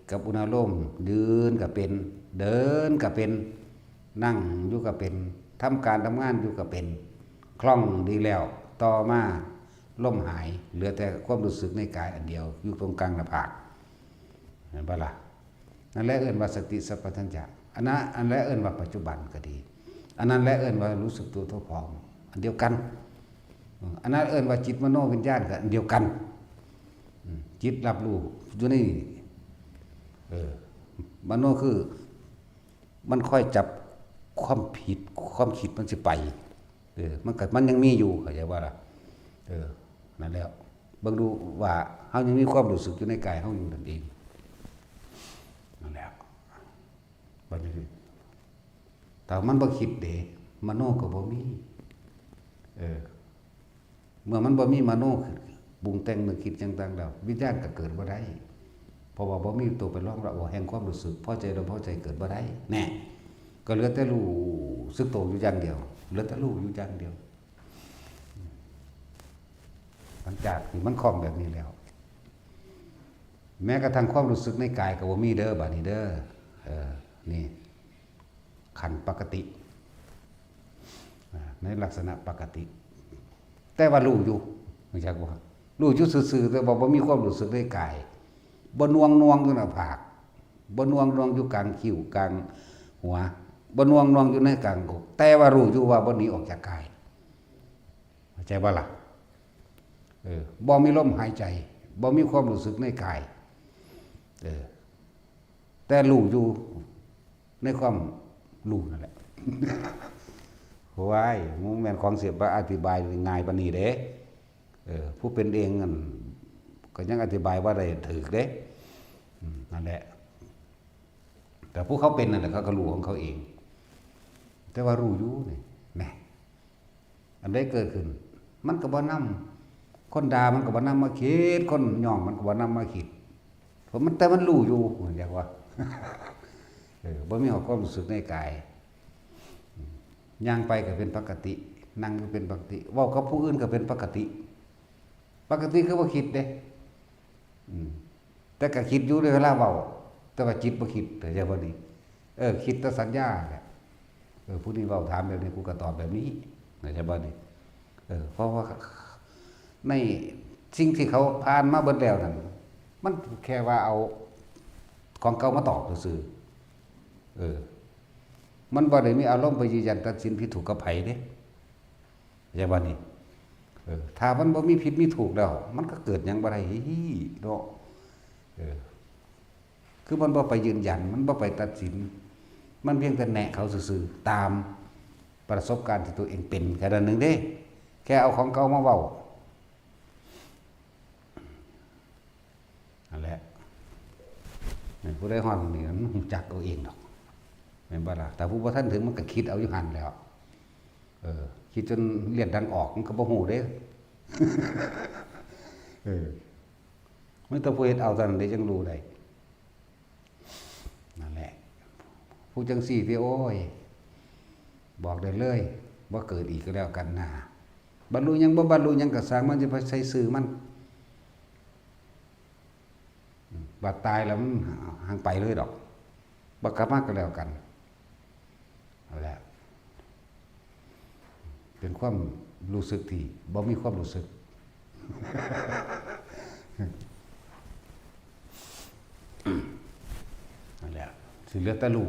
กับอุณาโลม ยืนก็เป็น เดินก็เป็น นั่งอยู่ก็เป็น ทำการทำงานอยู่ก็เป็น คล่องดีแล้ว ต่อมาลมหาย เหลือแต่ความรู้สึกในกายอันเดียว อยู่ตรงกลางหน้าผาก เห็นบ่ล่ะ นั่นแหละเอิ้นว่าสติสัมปชัญญะ อันนั้น อันแหละเอิ้นว่าปัจจุบันก็ดี อันนั้นแหละเอิ้นว่ารู้สึกตัวทั่วพร้อม อันเดียวกัน อืม อันนั้นเอิ้นว่าจิตมโนวิญญาณก็อันเดียวกัน อืม จิตรับรู้อยู่ในนี่ เออ มโนคือ มันคอยจับความผิด ความคิดมันสิไป เออ มันก็ มันยังมีอยู่ เข้าใจบ่ล่ะ เออ นั่นแหละ เบิ่งดูว่าเฮายังมีความรู้สึกอยู่ในกายเฮาอยู่นั่นเอง นั่นแหละ บัดนี้ ถ้ามันบ่คิดเด้ มโนก็บ่มี เออ เมื่อมันบ่มีมโนปรุงแต่งนึกคิดหยังต่างแล้ว วิญญาณก็เกิดบ่ได้ เพราะว่าบ่มีตัวไปรองรับ แห่งความรู้สึกพอใจหรือบ่พอใจเกิดบ่ได้ แน่ ก็เหลือแต่รู้สึกโตอยู่อย่างเดียว เหลือแต่รู้อยู่อย่างเดียว หลังจากที่มันคล่องแบบนี้แล้ว แม้กระทั่งความรู้สึกในกายก็บ่มีเด้อ บัดนี้เด้อ เออ นี่ ขั้นปกติ อ่า ในลักษณะปกติ แต่ว่ารู้อยู่ รู้จักบ่ รู้อยู่ซื่อๆ แต่ว่าบ่มีความรู้สึกในกาย บ่หน่วงๆอยู่หน้าผาก บ่หน่วงๆอยู่กลางคิ้วกลางหัว บ่หน่วงๆอยู่ในกลางอก แต่ว่ารู้อยู่ว่าบ่หนีออกจากกาย เข้าใจบ่ล่ะ เออ บ่มีลมหายใจ บ่มีความรู้สึกในกาย เออ แต่รู้อยู่ในความรู้นั่นแหละ โอ้ย มันแม่นของสิว่าอธิบายง่ายปานนี้เด้ เออ ผู้เป็นเองนั่นก็ยังอธิบายบ่ได้ถูกเด้ อืม นั่นแหละ แต่ผู้เขาเป็นนั่นแหละ เขาก็รู้ของเขาเอง แต่ว่ารู้อยู่นี่ แน่ อันใดเกิดขึ้น มันก็บ่นำ คนด่ามันก็บ่นำมาคิด คนย่องมันก็บ่นำมาคิด เพราะมัน แต่มันรู้อยู่ มันอยากว่า เออ บ่มีความรู้สึกในกาย ย่างไปก็เป็นปกติ นั่งก็เป็นปกติ เว้ากับผู้อื่นก็เป็นปกติ ปกติคือบ่คิดเด้ อืม แต่ก็คิดอยู่ในเวลาเว้า แต่ว่าจิตบ่คิด เข้าใจบ่นี่ เออ คิดแต่สัญญาแหละ เออ ผู้นี้เว้าถามแบบนี้ กูก็ตอบแบบนี้ เข้าใจบ่นี่ เออ เพราะว่าในสิ่งที่เขาผ่านมาเบิดแล้วนั่น มันแค่ว่าเอาของเก่ามาตอบซื่อๆ เออ มันบ่ได้มีอารมณ์ไปยืนยันตัดสินผิดถูกกับไผเด้ เข้าใจบ่นี่ เออ ถ้ามันบ่มีผิดมีถูกแล้ว มันก็เกิดหยังบ่ได้เนาะ เออ คือมันบ่ไปยืนยัน มันบ่ไปตัดสิน มันเพียงแต่แนะเขาซื่อๆ ตามประสบการณ์ที่ตัวเองเป็นแค่นั้นหนึ่งเด้ แค่เอาของเก่ามาเว้า นั่นแหละ แม่นผู้ใดฮอดหม่องนี้ มันรู้จักเอาเองดอก แม่นบ่ล่ะ แต่ผู้บ่ทันถึงมันก็คิดเอาอยู่หั่นแหล้ว เออ คิดจนเลือดดังออก มันก็บ่ฮู้เด้ เออ มีแต่ผู้เฮ็ดเอาเท่านั้นเด้จั่งรู้ได้ นั่นแหละ ผู้จั่งซี้ติ โอ้ย บอกได้เลย บ่เกิดอีกก็แล้วกันนะ บรรลุหยังบ่บรรลุหยังก็ซ่างมัน จะไปใส่ซื่อมัน บัดตายแล้วมันห่างไปเลยดอก บ่กลับมาก็แล้วกัน นั่นแหละ เป็นความ รู้สึกที่บ่มีความรู้สึก นั่นแหละ สิเหลือแต่รู้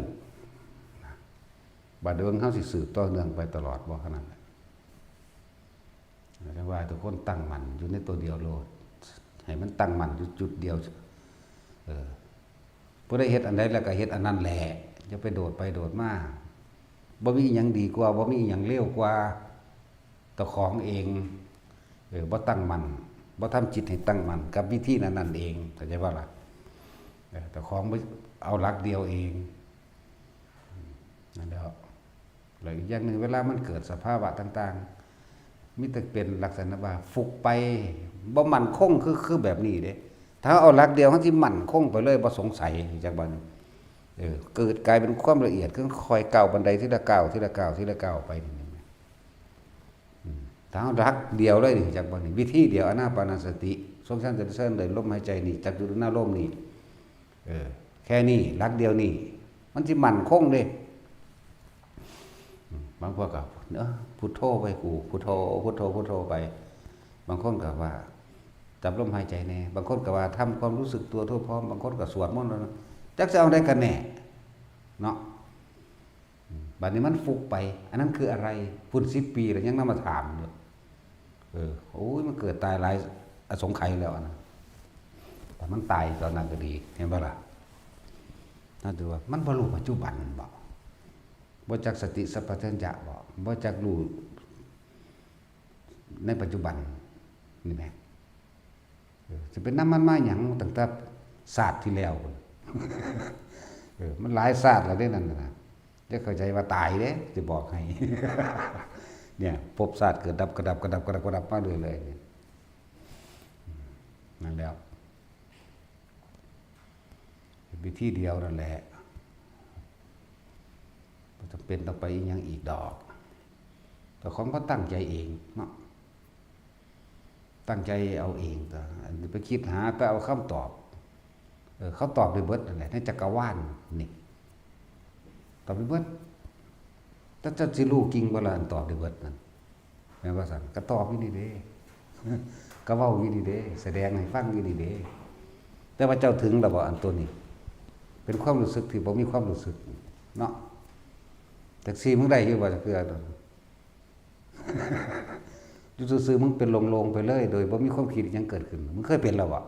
นะ บาดเบิ่งเฮาสิสืบต่อเนื่องไปตลอดบ่ เท่านั้นแหละ จั่งว่าทุกคนตั้งมั่นอยู่ในตัวเดียวโลด ให้มันตั้งมั่นอยู่จุดเดียว เออ ผู้ใดเฮ็ดอันใดแล้วก็เฮ็ดอันนั้นแหละ อย่าไปโดดไปโดดมา บ่มีอิหยังดีกว่า บ่มีอิหยังเลวกว่า เจ้าของเอง เออ บ่ตั้งมั่น บ่ทำจิตให้ตั้งมั่นกับวิธีนั้นๆเอง เข้าใจบ่ล่ะ เออ เจ้าของบ่เอาหลักเดียวเอง นั่นแหละ แล้วอีกอย่างหนึ่ง เวลามันเกิดสภาวะต่างๆ มีแต่เป็นลักษณะว่าฟุบไป บ่มั่นคง คือ คือแบบนี้เด้ ถ้าเอาหลักเดียว มันสิมั่นคงไปเลย บ่สงสัย จักบัดนี้ เออ เกิดกลายเป็นความละเอียด คือค่อยก้าวบันไดทีละก้าว ทีละก้าว ทีละก้าวไปนี่ อืม ถ้าเอาหลักเดียวเลยนี่ จักบัดนี้ วิธีเดียว อานาปานสติ ทรงฌานเจริญได้ลมหายใจนี่ จักอยู่ในลมนี่ เออ แค่นี้ หลักเดียวนี่ มันสิมั่นคงเด้ อืม บางพวกก็ เอ้อ พุทโธไปกู พุทโธ พุทโธ พุทโธไป บางคนก็ว่า จับลมหายใจแน่ บางคนก็ว่าทำความรู้สึกตัวทั่วพร้อม บางคนก็สวดมนต์แล้วนะ จักสิเอาได้กันแน่ เนาะ อืม บัดนี้มันฟุบไป อันนั้นคืออะไร พุ้นสิบปีแล้วยังนำมาถามอยู่ เออ โอ้ย มันเกิดตายหลายอสงไขยแล้วอันนั้น แต่มันตายตอนนั้นก็ดี เห็นบ่ล่ะ นั่นถือว่ามันบ่รู้ปัจจุบันบ่ บ่จักสติสัมปชัญญะบ่ บ่จักรู้ในปัจจุบัน นี่แหม เออ สิไปนำมันมาหยังตั้งแต่ชาติที่แล้วพุ้น เออ มันหลายชาติแล้วเด้นั่นน่ะนะ อย่าเข้าใจว่าตายเด้ สิบอกให้ เนี่ย ภพชาติเกิดดับ กระดับ กระดับ กระดับ กระดับมาเรื่อยๆเนี่ย นั่นแล้ว เป็นวิธีเดียวนั่นแหละ บ่จำเป็นต้องไปอิหยังอีกดอก เจ้าของก็ตั้งใจเองเนาะ ตั้งใจเอาเอง แต่อันนี้ไปคิดหาแต่เอาคำตอบ เออ เขาตอบได้เบิดนั่นแหละ ในจักรวาลนี่ ตอบได้เบิด แต่เจ้าสิรู้จริงบ่ล่ะ อันตอบได้เบิดนั่น แม่นบ่ซั่น ก็ตอบอยู่นี่เด้ ก็เว้าอยู่นี่เด้ แสดงให้ฟังอยู่นี่เด้ แต่ว่าเจ้าถึงแล้วบ่ อันตัวนี้ เป็นความรู้สึกที่บ่มีความรู้สึกเนาะ จักซี่มึงได้อยู่บ่จักเทื่อ อยู่ซื่อๆ มึงเป็นโล่งๆ ไปเลย โดยบ่มีความคิดหยังเกิดขึ้น มึงเคยเป็นแล้วบ่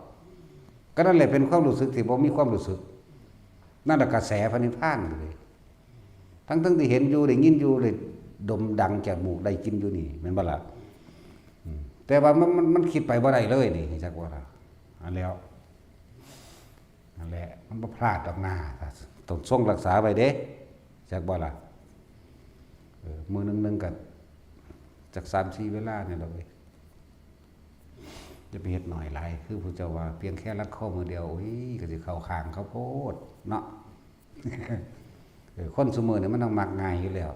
ก็นั่นแหละเป็นความรู้สึกที่บ่มีความรู้สึก นั่นแหละกระแสพระนิพพานเลย ทั้งๆที่เห็นอยู่ ได้ยินอยู่ ได้ดมดังจมูก ได้กินอยู่นี่ แม่นบ่ล่ะ อืม แต่ว่ามัน มัน มันคิดไปบ่ได้เลยนี่ จักว่าล่ะ อันแล้ว นั่นแหละ มันบ่พลาดดอกนา ต้องทรงรักษาไว้เด้ จักบ่ล่ะ เออ มื้อหนึ่งๆ ก็จักสามสี่เวลานี่ล่ะเว้ย อย่าไปเฮ็ดน้อยหลาย คือพระเจ้าว่า เพียงแค่รัดข้อมื้อเดียว โอ้ย ก็สิเข้าข้างเขาโพดเนาะ เออ คนซุมื้อนี่มันต้องมักง่ายอยู่แล้ว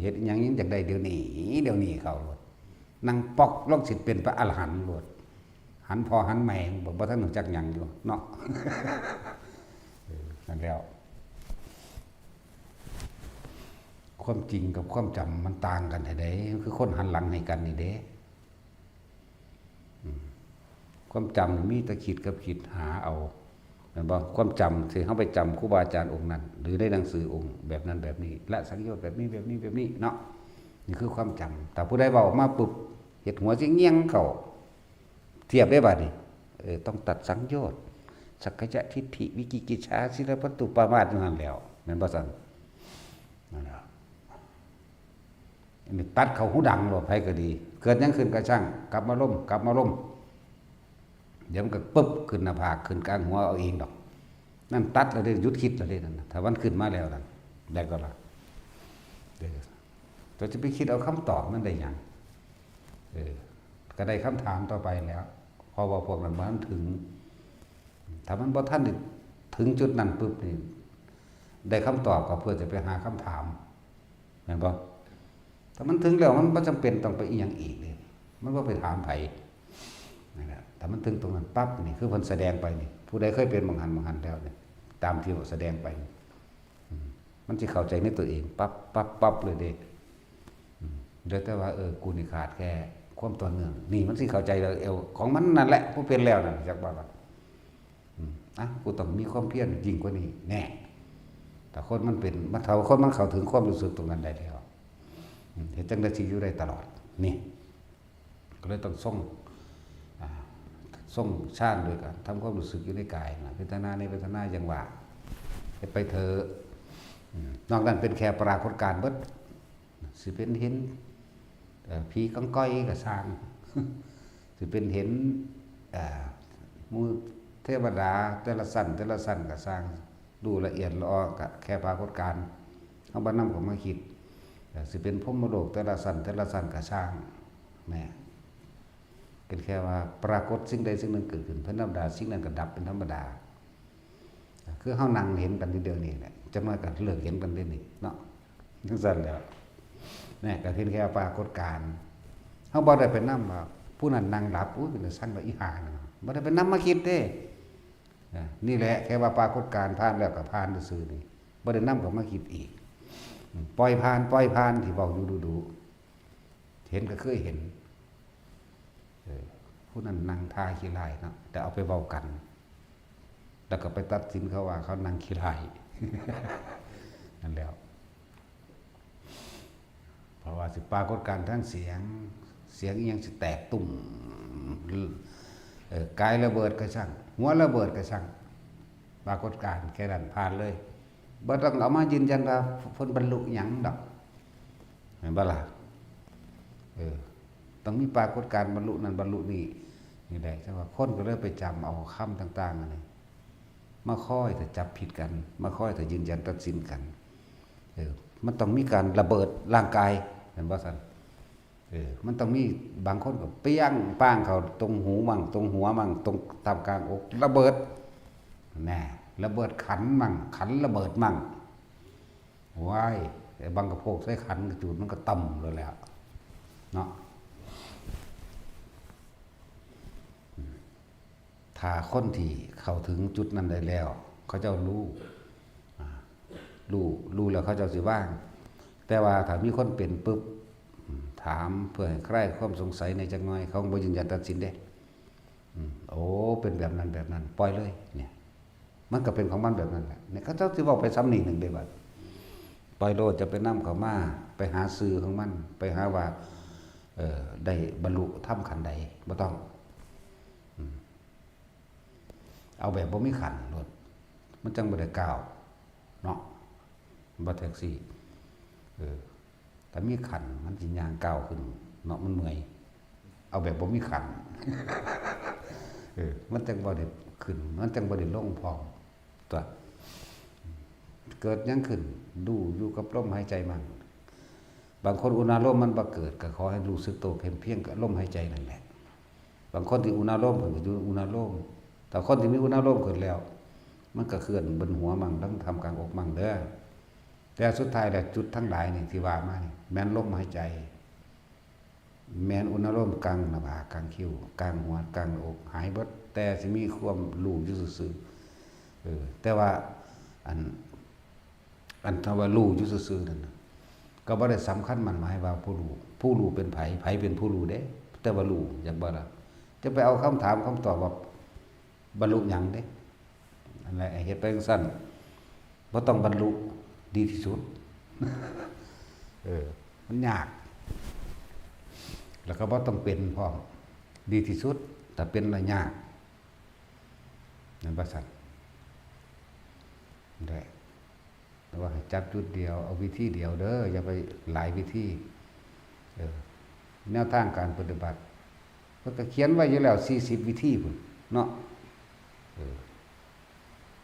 เฮ็ดอิหยังยังอยากได้เดี๋ยวนี้ เดี๋ยวนี้เข้าโลด นั่งป๊อกลงสิเป็นพระอรหันต์โลด หันพ่อหันแม่ บ่ บ่ทันรู้จักหยังอยู่เนาะ เออ นั่นแล้ว ความจริงกับความจำมันต่างกันแท้ใด คือคนหันหลังให้กันนี่เด้ อืม ความจำมีแต่คิดกับคิดหาเอา แม่นบ่ ความจำที่เฮาไปจำครูบาอาจารย์องค์นั้น หรือในหนังสือองค์แบบนั้นแบบนี้ ละสังโยชน์แบบนี้ แบบนี้ แบบนี้เนาะ นี่คือความจำ แต่ผู้ใดเว้าออกมาปุ๊บ เฮ็ดหัวสิเงี่ยงเข้า เทียบได้บัดนี้ เออ ต้องตัดสังโยชน์ สักกายทิฏฐิ วิจิกิจฉา ศีลพัตตุปามาสอยู่หั่นแล้ว แม่นบ่ซั่น นั่นแหละ อันนี้ตัดเข้าหูดังโลด ไผก็ดี เกิดหยังขึ้นก็ช่าง กลับมาลม กลับมาลม เดี๋ยวมันก็ปึ๊บ ขึ้นหน้าผาก ขึ้นกลางหัวเอาเองดอก นั่นตัดแล้วเด้ หยุดคิดแล้วเด้นั่นน่ะ ถ้ามันขึ้นมาแล้วนั่น ได้ก็ละ เดี๋ยว เจ้าจะไปคิดเอาคำตอบมันได้หยัง เออ ก็ได้คำถามต่อไปแล้ว เพราะว่าพวกนั้นบ่ทันถึง ถ้ามันบ่ทันได้ถึงจุดนั้นปุ๊บนี่ ได้คำตอบก็เพื่อจะไปหาคำถาม แม่นบ่ ถ้ามันถึงแล้วมันบ่จำเป็นต้องไปอิหยังอีกเลย มันบ่ไปถามไผ นั่นแหละ ถ้ามันถึงตรงนั้นปั๊บนี่ คือเพิ่นแสดงไปนี่ ผู้ใดเคยเป็นหม่องหั้นหม่องหั้นแล้วนี่ ตามที่แสดงไปนี่ อืม มันสิเข้าใจในตัวเอง ปั๊บ ปั๊บ ปั๊บเลยเด้ อืม เหลือแต่ว่า เออ กูนี่ขาดแค่ความต่อเนื่อง นี่มันสิเข้าใจแล้ว เออ ของมันนั่นแหละ ผู้เป็นแล้วนั่น จักว่า อืม อ่ะ กูต้องมีความเพียรยิ่งกว่านี้ แน่ ถ้าคนมันเป็น มัน ถ้าคนมันเข้าถึงความรู้สึกตรงนั้นได้แล้ว อืม เฮ็ดจั่งใดสิอยู่ได้ตลอด นี่ ก็เลยต้องทรง อ่า ทรงฌานโดยการทำความรู้สึกอยู่ในกายนะ เวทนา ในเวทนา ยังว่า เฮ็ดไปเถอะ อืม นอกนั้นเป็นแค่ปรากฏการณ์เบิด สิเป็นเห็น เอ่อ ผีกองกอยก็ซ่าง สิเป็นเห็น เอ่อ หมู่เทวดาแต่ละชั้น แต่ละชั้นก็ซ่าง รู้ละเอียดละออก็แค่ปรากฏการณ์ เฮาบ่นำเข้ามาคิด เอ่อ สิเป็นพรหมโลกแต่ละชั้น แต่ละชั้นก็ซ่าง แหม เป็นแค่ว่าปรากฏสิ่งใดสิ่งหนึ่งเกิดขึ้นเป็นธรรมดา สิ่งนั้นก็ดับเป็นธรรมดา คือเฮานั่งเห็นกันอยู่เดี๋ยวนี้แหละ จักหน่อยก็เลิกเห็นกันเด้นี่เนาะ จั่งซั้นแหล้ว นี่ก็เพียงแค่ปรากฏการณ์ เฮาบ่ได้ไปนำว่าผู้นั้นนั่งหลับ อุ้ย เป็นตาซังดอกอีห่านั่น บ่ได้ไปนำมาคิดเด้ อ่ะ นี่แหละแค่ว่าปรากฏการณ์ผ่านแล้วก็ผ่านซื่อๆนี่ บ่ได้นำเข้ามาคิดอีก อืม ปล่อยผ่าน ปล่อยผ่านที่เว้าอยู่ดูๆ เห็นก็เคยเห็น เออ ผู้นั้นนั่งท่าขี้ร้ายเนาะ แต่เอาไปเว้ากัน แล้วก็ไปตัดสินเขาว่าเขานั่งขี้ร้าย นั่นแหล้ว เพราะว่าสิปรากฏการณ์ทางเสียง เสียงอิหยังสิแตกตุ้ม เออ กายระเบิดก็ช่าง หัวระเบิดก็ช่าง ปรากฏการณ์แค่นั้นผ่านเลย บ่ต้องเอามายืนยันว่าเพิ่นบรรลุหยังดอก แม่นบ่ล่ะ เออ ต้องมีปรากฏการณ์บรรลุนั่นบรรลุนี่ นี่แหละ จั่งว่าคนก็เลยไปจำเอาคำต่างๆ อันนี้ มาคอยถ้าจับผิดกัน มาคอยถ้ายืนยันตัดสินกัน เออ มันต้องมีการระเบิดร่างกาย แม่นบ่ซั่น เออ มันต้องมีบางคนก็เปี้ยงป้างเข้าตรงหูมั่ง ตรงหัวมั่ง ตรงท่ามกลางอก ระเบิด แน่ ระเบิดขันมั่ง ขันระเบิดมั่ง ว้าย ไอ้บังกะโพกใส่ขันกระจูดมันก็ต่ำเลยแหละเนาะ ถ้าคนที่เข้าถึงจุดนั้นได้แล้ว เขาเจ้ารู้ อ่า รู้ รู้แล้วเขาเจ้าสิวาง แต่ว่าถ้ามีคนเป็นปุ๊บ อืม ถามเพื่อให้คลายความสงสัยในจักหน่อย เขาบ่ยืนยันตัดสินเด้ อืม โอ้ เป็นแบบนั้นแบบนั้น ปล่อยเลย เนี่ย มันก็เป็นของมันแบบนั้นแหละ เนี่ย เขาเจ้าสิเว้าไปซ้ำนี่หนึ่งเด้บัด ปล่อยโลด จะไปนำเขามา ไปหาซื่อของมัน ไปหาว่า เอ่อ ได้บรรลุธรรมขั้นใด บ่ต้อง อืม เอาแบบบ่มีขั้นโลด มันจั่งบ่ได้ก้าว เนาะ บ่แท็กซี่ เออ ถ้ามีขั้นมันสิย่างก้าวขึ้นเนาะ มันเมื่อย เอาแบบบ่มีขั้น เออ มันจั่งบ่ได้ขึ้น มันจั่งบ่ได้ลงพร้อม ตัว เกิดหยังขึ้น รู้อยู่กับลมหายใจมัน บางคนอุณาโลมมันบ่เกิด ก็ขอให้รู้สึกตัวเพียง เพียงกับลมหายใจนั่นแหละ บางคนที่อุณาโลมขึ้นก็อยู่อุณาโลม แต่คนที่มีอุณาโลมขึ้นแล้ว มันก็เคลื่อนบนหัวมั่ง ทั้งท่ามกลางอกมั่งเด้อ แต่สุดท้ายแล้วจุดทั้งหลายนี่ที่ว่ามานี่ แม่นลมหายใจ แม่นอุณาโลมกลางหน้าผาก กลางคิ้ว กลางหัว กลางหน้าอก หายเบิด แต่สิมีความรู้อยู่ซื่อๆ เออ แต่ว่าอัน อันถ้าว่ารู้อยู่ซื่อๆนั่นน่ะ ก็บ่ได้สำคัญมั่นหมายว่าผู้รู้ ผู้รู้เป็นไผ ไผเป็นผู้รู้เด้ แต่ว่ารู้ อยากบ่ล่ะ จะไปเอาคำถามคำตอบว่าบรรลุหยังเด้ อันใดเฮ็ดไปจั่งซั้น บ่ต้องบรรลุ ดีที่สุด เออ มันยาก แล้วก็บ่ต้องเป็นพร้อม ดีที่สุด ถ้าเป็นแล้วยาก นั่นว่าซั่น ได้ แต่ว่าให้จับจุดเดียว เอาวิธีเดียวเด้อ อย่าไปหลายวิธี เออ แนวทางการปฏิบัติ เพิ่นก็เขียนไว้อยู่แล้ว สี่สิบวิธีพุ้นเนาะ เออ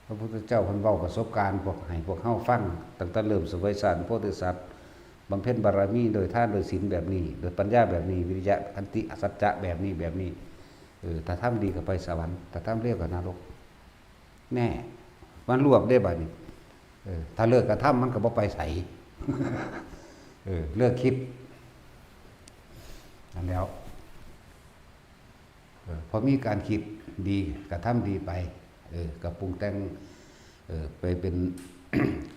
พระพุทธเจ้าเพิ่นเว้าประสบการณ์พวก ให้พวกเฮาฟัง ตั้งแต่เริ่มเสวยฌานโพธิสัตว์ บำเพ็ญบารมีโดยทานโดยศีลแบบนี้ โดยปัญญาแบบนี้ วิริยะ ขันติ สัจจะแบบนี้ แบบนี้ เออ ถ้าทำดีก็ไปสวรรค์ ถ้าทำเลวก็นรก แน่ มันรวบได้บัดนี้ เออ ถ้าเลิกกระทำมันก็บ่ไปไส เออ เลิกคิด นั่นแหล้ว เออ พอมีการคิดดี กระทำดีไป เออ ก็ปรุงแต่ง เออ ไปเป็น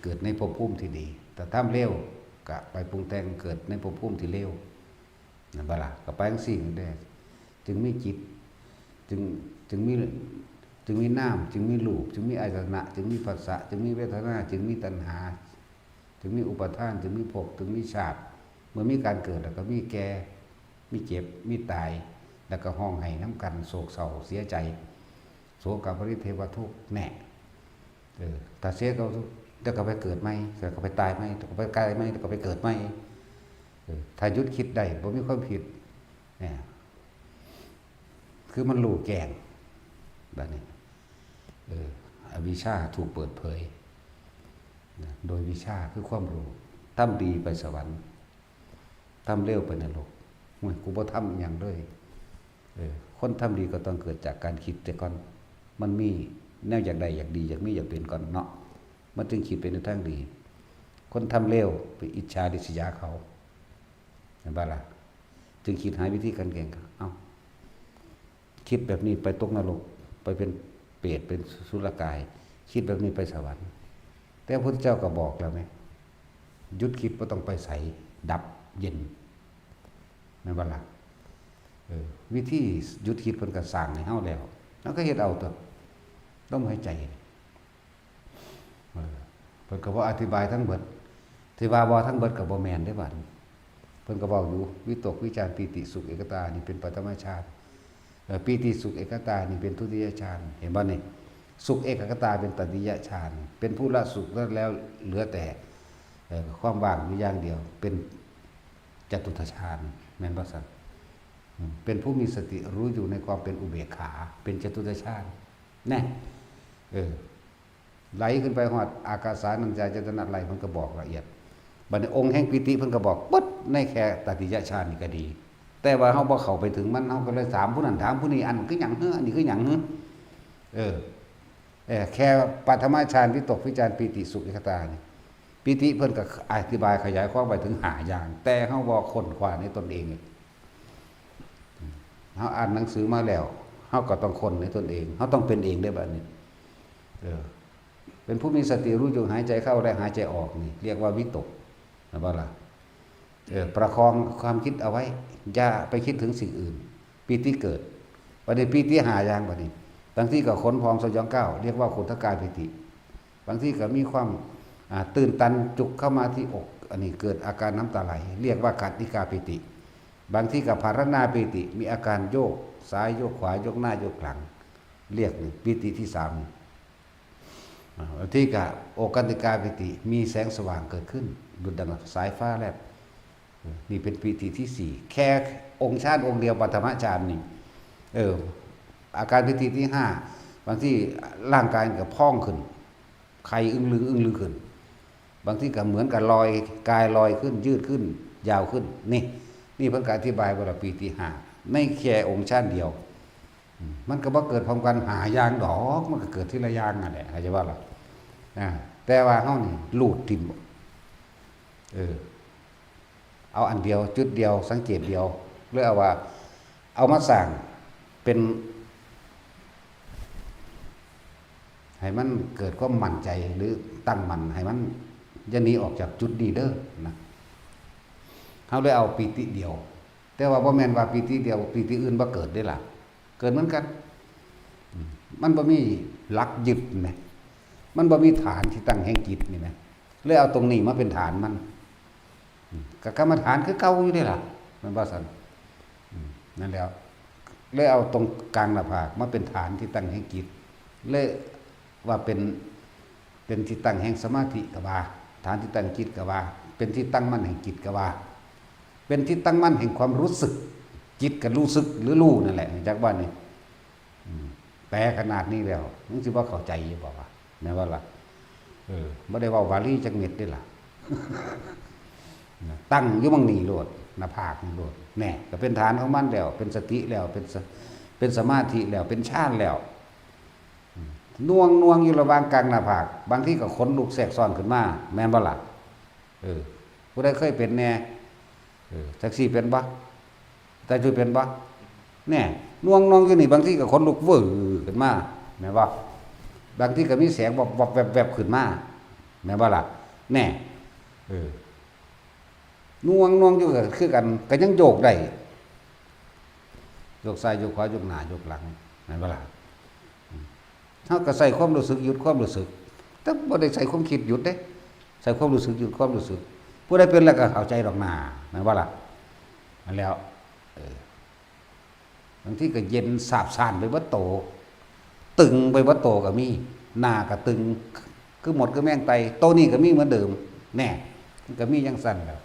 เกิดในภพภูมิที่ดี ถ้าทำเลว ก็ไปปรุงแต่งเกิดในภพภูมิที่เลว นั่นบ่ล่ะ ก็ไปจั่งซี้นั่นเด้ จึงมีจิต จึง จึงมี จึงมีนาม จึงมีรูป จึงมีอายตนะ จึงมีผัสสะ จึงมีเวทนา จึงมีตัณหา จึงมีอุปาทาน จึงมีภพ จึงมีชาติ เมื่อมีการเกิดแล้วก็มีแก่ มีเจ็บ มีตาย แล้วก็ฮ้องไห้นำกัน โศกเศร้าเสียใจ โสกปริเทวทุกข์แน่ เออ ถ้าเสียก็ แล้วก็ไปเกิดใหม่ แล้วก็ไปตายใหม่ แล้วก็ไปตายใหม่ แล้วก็ไปเกิดใหม่ เออ ถ้าหยุดคิดได้ บ่มีความคิด เนี่ย คือมันรู้แจ้ง บัดนี้ เออ อวิชชาถูกเปิดเผย นะ โดยวิชชาคือความรู้ ทำดีไปสวรรค์ ทำเลวไปนรก โอ้ย กูบ่ทำอิหยังเลย เออ คนทำดีก็ต้องเกิดจากการคิดแต่ก่อน มันมีแนวอยากได้ อยากดี อยากมี อยากเป็นก่อนเนาะ มันจึงคิดไปในทางดี คนทำเลวไปอิจฉาริษยาเขา เห็นบ่ล่ะ จึงคิดหาวิธีการแก้ เอ้า คิดแบบนี้ไปตกนรก ไปเป็นเปรต เป็นสุรกาย คิดแบบนี้ไปสวรรค์ แต่พระพุทธเจ้าก็บอกแล้วไหม หยุดคิดบ่ต้องไปไส ดับเย็น แม่นบ่ล่ะ เออ วิธีหยุดคิดเพิ่นก็สร้างให้เฮาแล้ว เฮาก็เฮ็ดเอาตั๊ว ลมหายใจ เออ เพิ่นก็บ่อธิบายทั้งเบิด ที่ว่าบ่ทั้งเบิดก็บ่แม่นเด้บัดนี้ เพิ่นก็เว้าอยู่ วิตกวิจารปีติสุขเอกคตานี่เป็นปฐมฌาน เอ่อ ปีติสุขเอกคตานี่เป็นทุติยฌาน เห็นบ่นี่ สุขเอกคตาเป็นตติยฌาน เป็นผู้ละสุขนั้นแล้วเหลือแต่ เอ่อ ความว่างอยู่อย่างเดียว เป็นจตุตถฌาน แม่นบ่ซั่น อืม เป็นผู้มีสติรู้อยู่ในความเป็นอุเบกขา เป็นจตุตถฌาน แน่ เออ ไหลขึ้นไปฮอดอากาสานัญจายตนะ ไหล เพิ่นก็บอกละเอียด บัดนี้องค์แห่งปีติเพิ่นก็บอกปึ๊ดในแค่ตติยฌานนี่ก็ดี แต่ว่าเฮาบ่เข้าไปถึงมัน เฮาก็เลยถามผู้นั้นถามผู้นี้ อันคือหยังหือ อันนี้คือหยังหือ เออ เออ แค่ปฐมฌานวิตกวิจารปีติสุขเอกคตานี่ ปีติเพิ่นก็อธิบายขยายความไปถึงห้าอย่าง แต่เฮาบ่ค้นคว้าในตนเอง เฮาอ่านหนังสือมาแล้ว เฮาก็ต้องค้นในตนเอง เฮาต้องเป็นเองได้บัดนี้ เออ เป็นผู้มีสติรู้อยู่หายใจเข้าและหายใจออกนี่ เรียกว่าวิตก นะบ่ล่ะ เออ ประคองความคิดเอาไว้ อย่าไปคิดถึงสิ่งอื่น ปีติเกิด บัดนี้ปีติห้าอย่างบัดนี้ บางทีก็ขนพองสยองก้าว เรียกว่าขุทกาปีติ บางทีก็มีความ อ่า ตื่นตันจุกเข้ามาที่อก อันนี้เกิดอาการน้ำตาไหล เรียกว่าขัตติกาปีติ บางทีก็ภารณาปีติ มีอาการโยกซ้ายโยกขวา โยกหน้าโยกหลัง เรียกนี่ปีติที่สาม อ่า บางทีก็โอกันติกาปีติ มีแสงสว่างเกิดขึ้น ดุจดังสายฟ้าแลบ นี่เป็นปีติที่สี่ แค่องค์ฌานองค์เดียว ปฐมฌานนี่ เออ อาการปีติที่ห้า บางทีร่างกายก็พองขึ้น ไข่อึ้งลึงอึ้งลึงขึ้น บางทีก็เหมือนกับลอย กายลอยขึ้น ยืดขึ้น ยาวขึ้น นี่ นี่เพิ่นก็อธิบายว่าปีติห้า ในแค่องค์ฌานเดียว อืม มันก็บ่เกิดพร้อมกันห้าอย่างดอก มันก็เกิดทีละอย่างนั่นแหละ เข้าใจบ่ล่ะ อ่า แต่ว่าเฮานี่ลูดถิ่ม เออ เอาอันเดียว จุดเดียว สังเกตเดียว เลยเอาว่า เอามาสร้างเป็น ให้มันเกิดความมั่นใจ หรือตั้งมั่น ให้มันอย่าหนีออกจากจุดนี้เด้อนะ เฮาเลยเอาปีติเดียว แต่ว่าบ่แม่นว่าปีติเดียว ปีติอื่นบ่เกิดเด้ล่ะ เกิดเหมือนกัน อืม มันบ่มีหลักยึดแหม มันบ่มีฐานที่ตั้งแห่งจิตนี่แหม เลยเอาตรงนี้มาเป็นฐานมัน อืม ก็กรรมฐานคือเก่าอยู่เด้ล่ะ แม่นบ่ซั่น อืม นั่นแหล้ว เลยเอาตรงกลางหน้าผากมาเป็นฐานที่ตั้งแห่งจิต เลยว่าเป็น เป็นที่ตั้งแห่งสมาธิก็ว่า ฐานที่ตั้งจิตก็ว่า เป็นที่ตั้งมั่นแห่งจิตก็ว่า เป็นที่ตั้งมั่นแห่งความรู้สึก จิตก็รู้สึกหรือรู้นั่นแหละ จักว่านี่ อืม แปลขนาดนี้แล้ว มึงสิบ่เข้าใจอยู่บ่วะ แม่นบ่ล่ะ เออ บ่ได้เว้าบาลีจักเม็ดเด้ล่ะ ตั้งอยู่หม่องนี้โลด หน้าผากนี่โลด แน่ ก็เป็นฐานของมันแล้ว เป็นสติแล้ว เป็นส- เป็นสมาธิแล้ว เป็นฌานแล้ว อืม หน่วง หน่วงอยู่ระหว่างกลางหน้าผาก บางทีก็ขนลุกแทรกซ้อนขึ้นมา แม่นบ่ล่ะ เออ ผู้ใดเคยเป็นแน่ เออ จักซี่เป็นบ่ แต่จุเป็นบ่ แน่ หน่วง หน่วงอยู่นี่ บางทีก็ขนลุกวื้อขึ้นมา แม่นบ่ บางทีก็มีแสงวับวับแวบแวบขึ้นมา แม่นบ่ล่ะ แน่ เออ น่วงน่วงอยู่ก็คือกัน ก็ยังโยกได้ โยกซ้ายโยกขวา โยกหน้าโยกหลัง แม่นบ่ล่ะ? อืม เฮาก็ใช้ความรู้สึกหยุดความรู้สึก แต่บ่ได้ใช้ความคิดหยุดเด้ ใช้ความรู้สึกหยุดความรู้สึก ผู้ใดเป็นแล้วก็เข้าใจดอกนา แม่นบ่ล่ะ? นั่นแหล้ว เออ บางทีก็เย็นสาบซ่านไปเบิดโต ตึงไปเบิดโตก็มี หน้าก็ตึง คือมดคือแมงไต่ โตนี้ก็มีเหมือนเดิม แน่ มันก็มีจั่งซั้นแหล้ว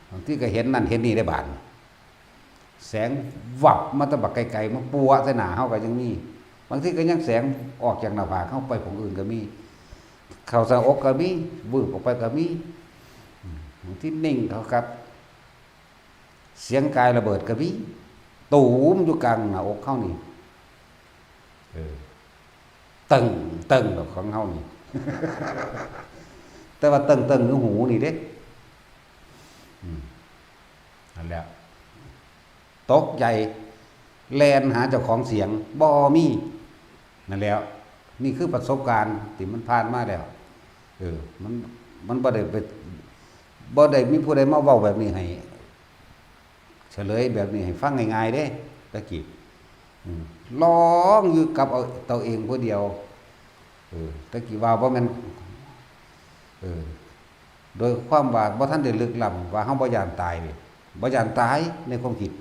บางทีก็เห็นนั่นเห็นนี่ได้บาด แสงวับมาแต่บักไกลๆ มาปัวะใส่หน้าเฮาก็ยังมี บางทีก็ยังแสงออกจากหน้าผากเฮาไปของอื่นก็มี เข้าใส่อกก็มี วืบออกไปก็มี อืม บางทีนิ่งเขาครับ เสียงกายระเบิดก็มี ตูมอยู่กลางหน้าอกเฮานี่ เออ ตึง ตึงดอกของเฮานี่ แต่ว่าตึง ตึงอยู่หูนี่เด้ อืม นั่นแหละ ตกใจ แล่นหาเจ้าของเสียง บ่มี นั่นแหละ นี่คือประสบการณ์ที่มันผ่านมาแล้ว เออ มัน มันบ่ได้ไป บ่ได้มีผู้ใดมาเว้าแบบนี้ให้ เฉลยแบบนี้ให้ฟังง่ายๆเด้ ตะกี้ อืม ลองอยู่กับเอาตัวเองผู้เดียว เออ ตะกี้ว่าบ่แม่น เออ โดยความว่าบ่ทันได้ลึกล้ำว่าเฮาบ่ย้านตายเด้ บ่ย้านตายในความคิด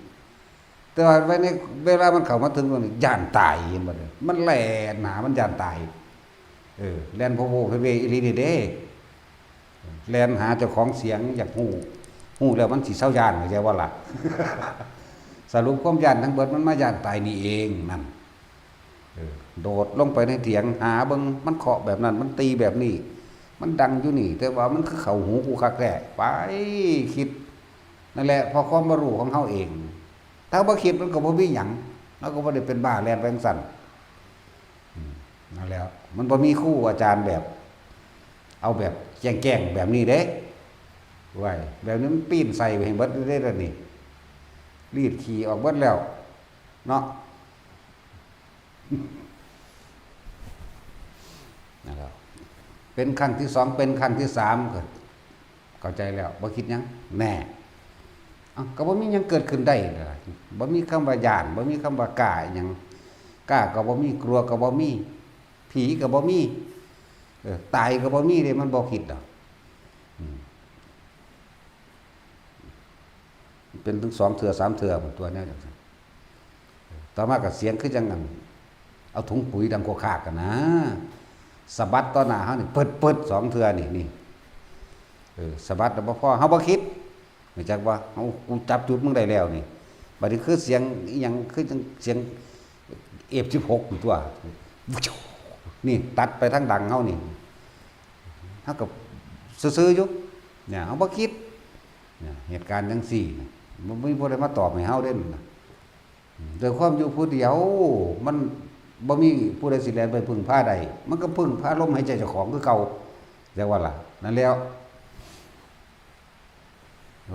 แต่ว่าไว้ในเวลามันเข้ามาถึงตรงนี้ ย้านตาย เห็นบ่เนี่ย มันแล่นหา มันย้านตาย เออ แล่นโพโวเพเวอีหลีนี่เด้ แล่นหาเจ้าของเสียงอยากฮู้ ฮู้แล้วมันสิเซาย้าน เข้าใจบ่ล่ะ? สรุปความย้านทั้งเบิดมันมาย้านตายนี่เองนั่น เออ โดดลงไปในเถียงหาเบิ่ง มันเคาะแบบนั้น มันตีแบบนี้ มันดังอยู่นี่ แต่ว่ามันคือเข้าหูกูคักแท้ ไปคิด นั่นแหละ เพราะความบ่รู้ของเฮาเอง ถ้าบ่คิดมันก็บ่มีหยัง เฮาก็บ่ได้เป็นบ้าแล่นไปจั่งซั้น อืม นั่นแหละ มันบ่มีครูอาจารย์แบบ เอาแบบแจ้งๆแบบนี้เด้ ไว้ แบบนี้มันปีนใส่ไปให้เบิดเด้อนี่ รีดขี้ออกเบิดแล้ว เนาะ นะครับ เป็นครั้งที่สอง เป็นครั้งที่สามก็เข้าใจแล้ว บ่คิดหยัง แน่ เอ้า ก็บ่มีหยังเกิดขึ้นได้นะ บ่มีคำว่าย้าน บ่มีคำว่าก้าอิหยัง ก้าก็บ่มี กลัวก็บ่มี ผีก็บ่มี เออ ตายก็บ่มีเด้ มันบ่คิดดอก อืม เป็นถึงสองเทื่อสามเทื่อพุ้นตั๊ว แนวจั่งซั้น ต่อมาก็เสียงคือจั่งอัน เอาถุงปุ๋ยดังโคคากกันนะ สะบัดต่อหน้าเฮานี่ ปึดๆ สองเทื่อนี่ นี่ เออ สะบัดแล้วบ่พอ เฮาบ่คิด รู้จักบ่ เฮา กูจับจุดมึงได้แล้วนี่ บัดนี้คือเสียงอิหยัง คือจั่งเสียง เอฟสิบหก ตั๊ว นี่ตัดไปทางดังเฮานี่ เฮาก็ซื่อๆอยู่ เนี่ย เฮาบ่คิด เนี่ย เหตุการณ์จั่งซี้น่ะ บ่มีผู้ใดมาตอบให้เฮาเด้นั่นน่ะ อืม ด้วยความอยู่ผู้เดียว มันบ่มีผู้ใดสิแล่นไปพึ่งพาได้ มันก็พึ่งพาลมหายใจเจ้าของคือเก่า จักว่าล่ะ นั่นแหล้ว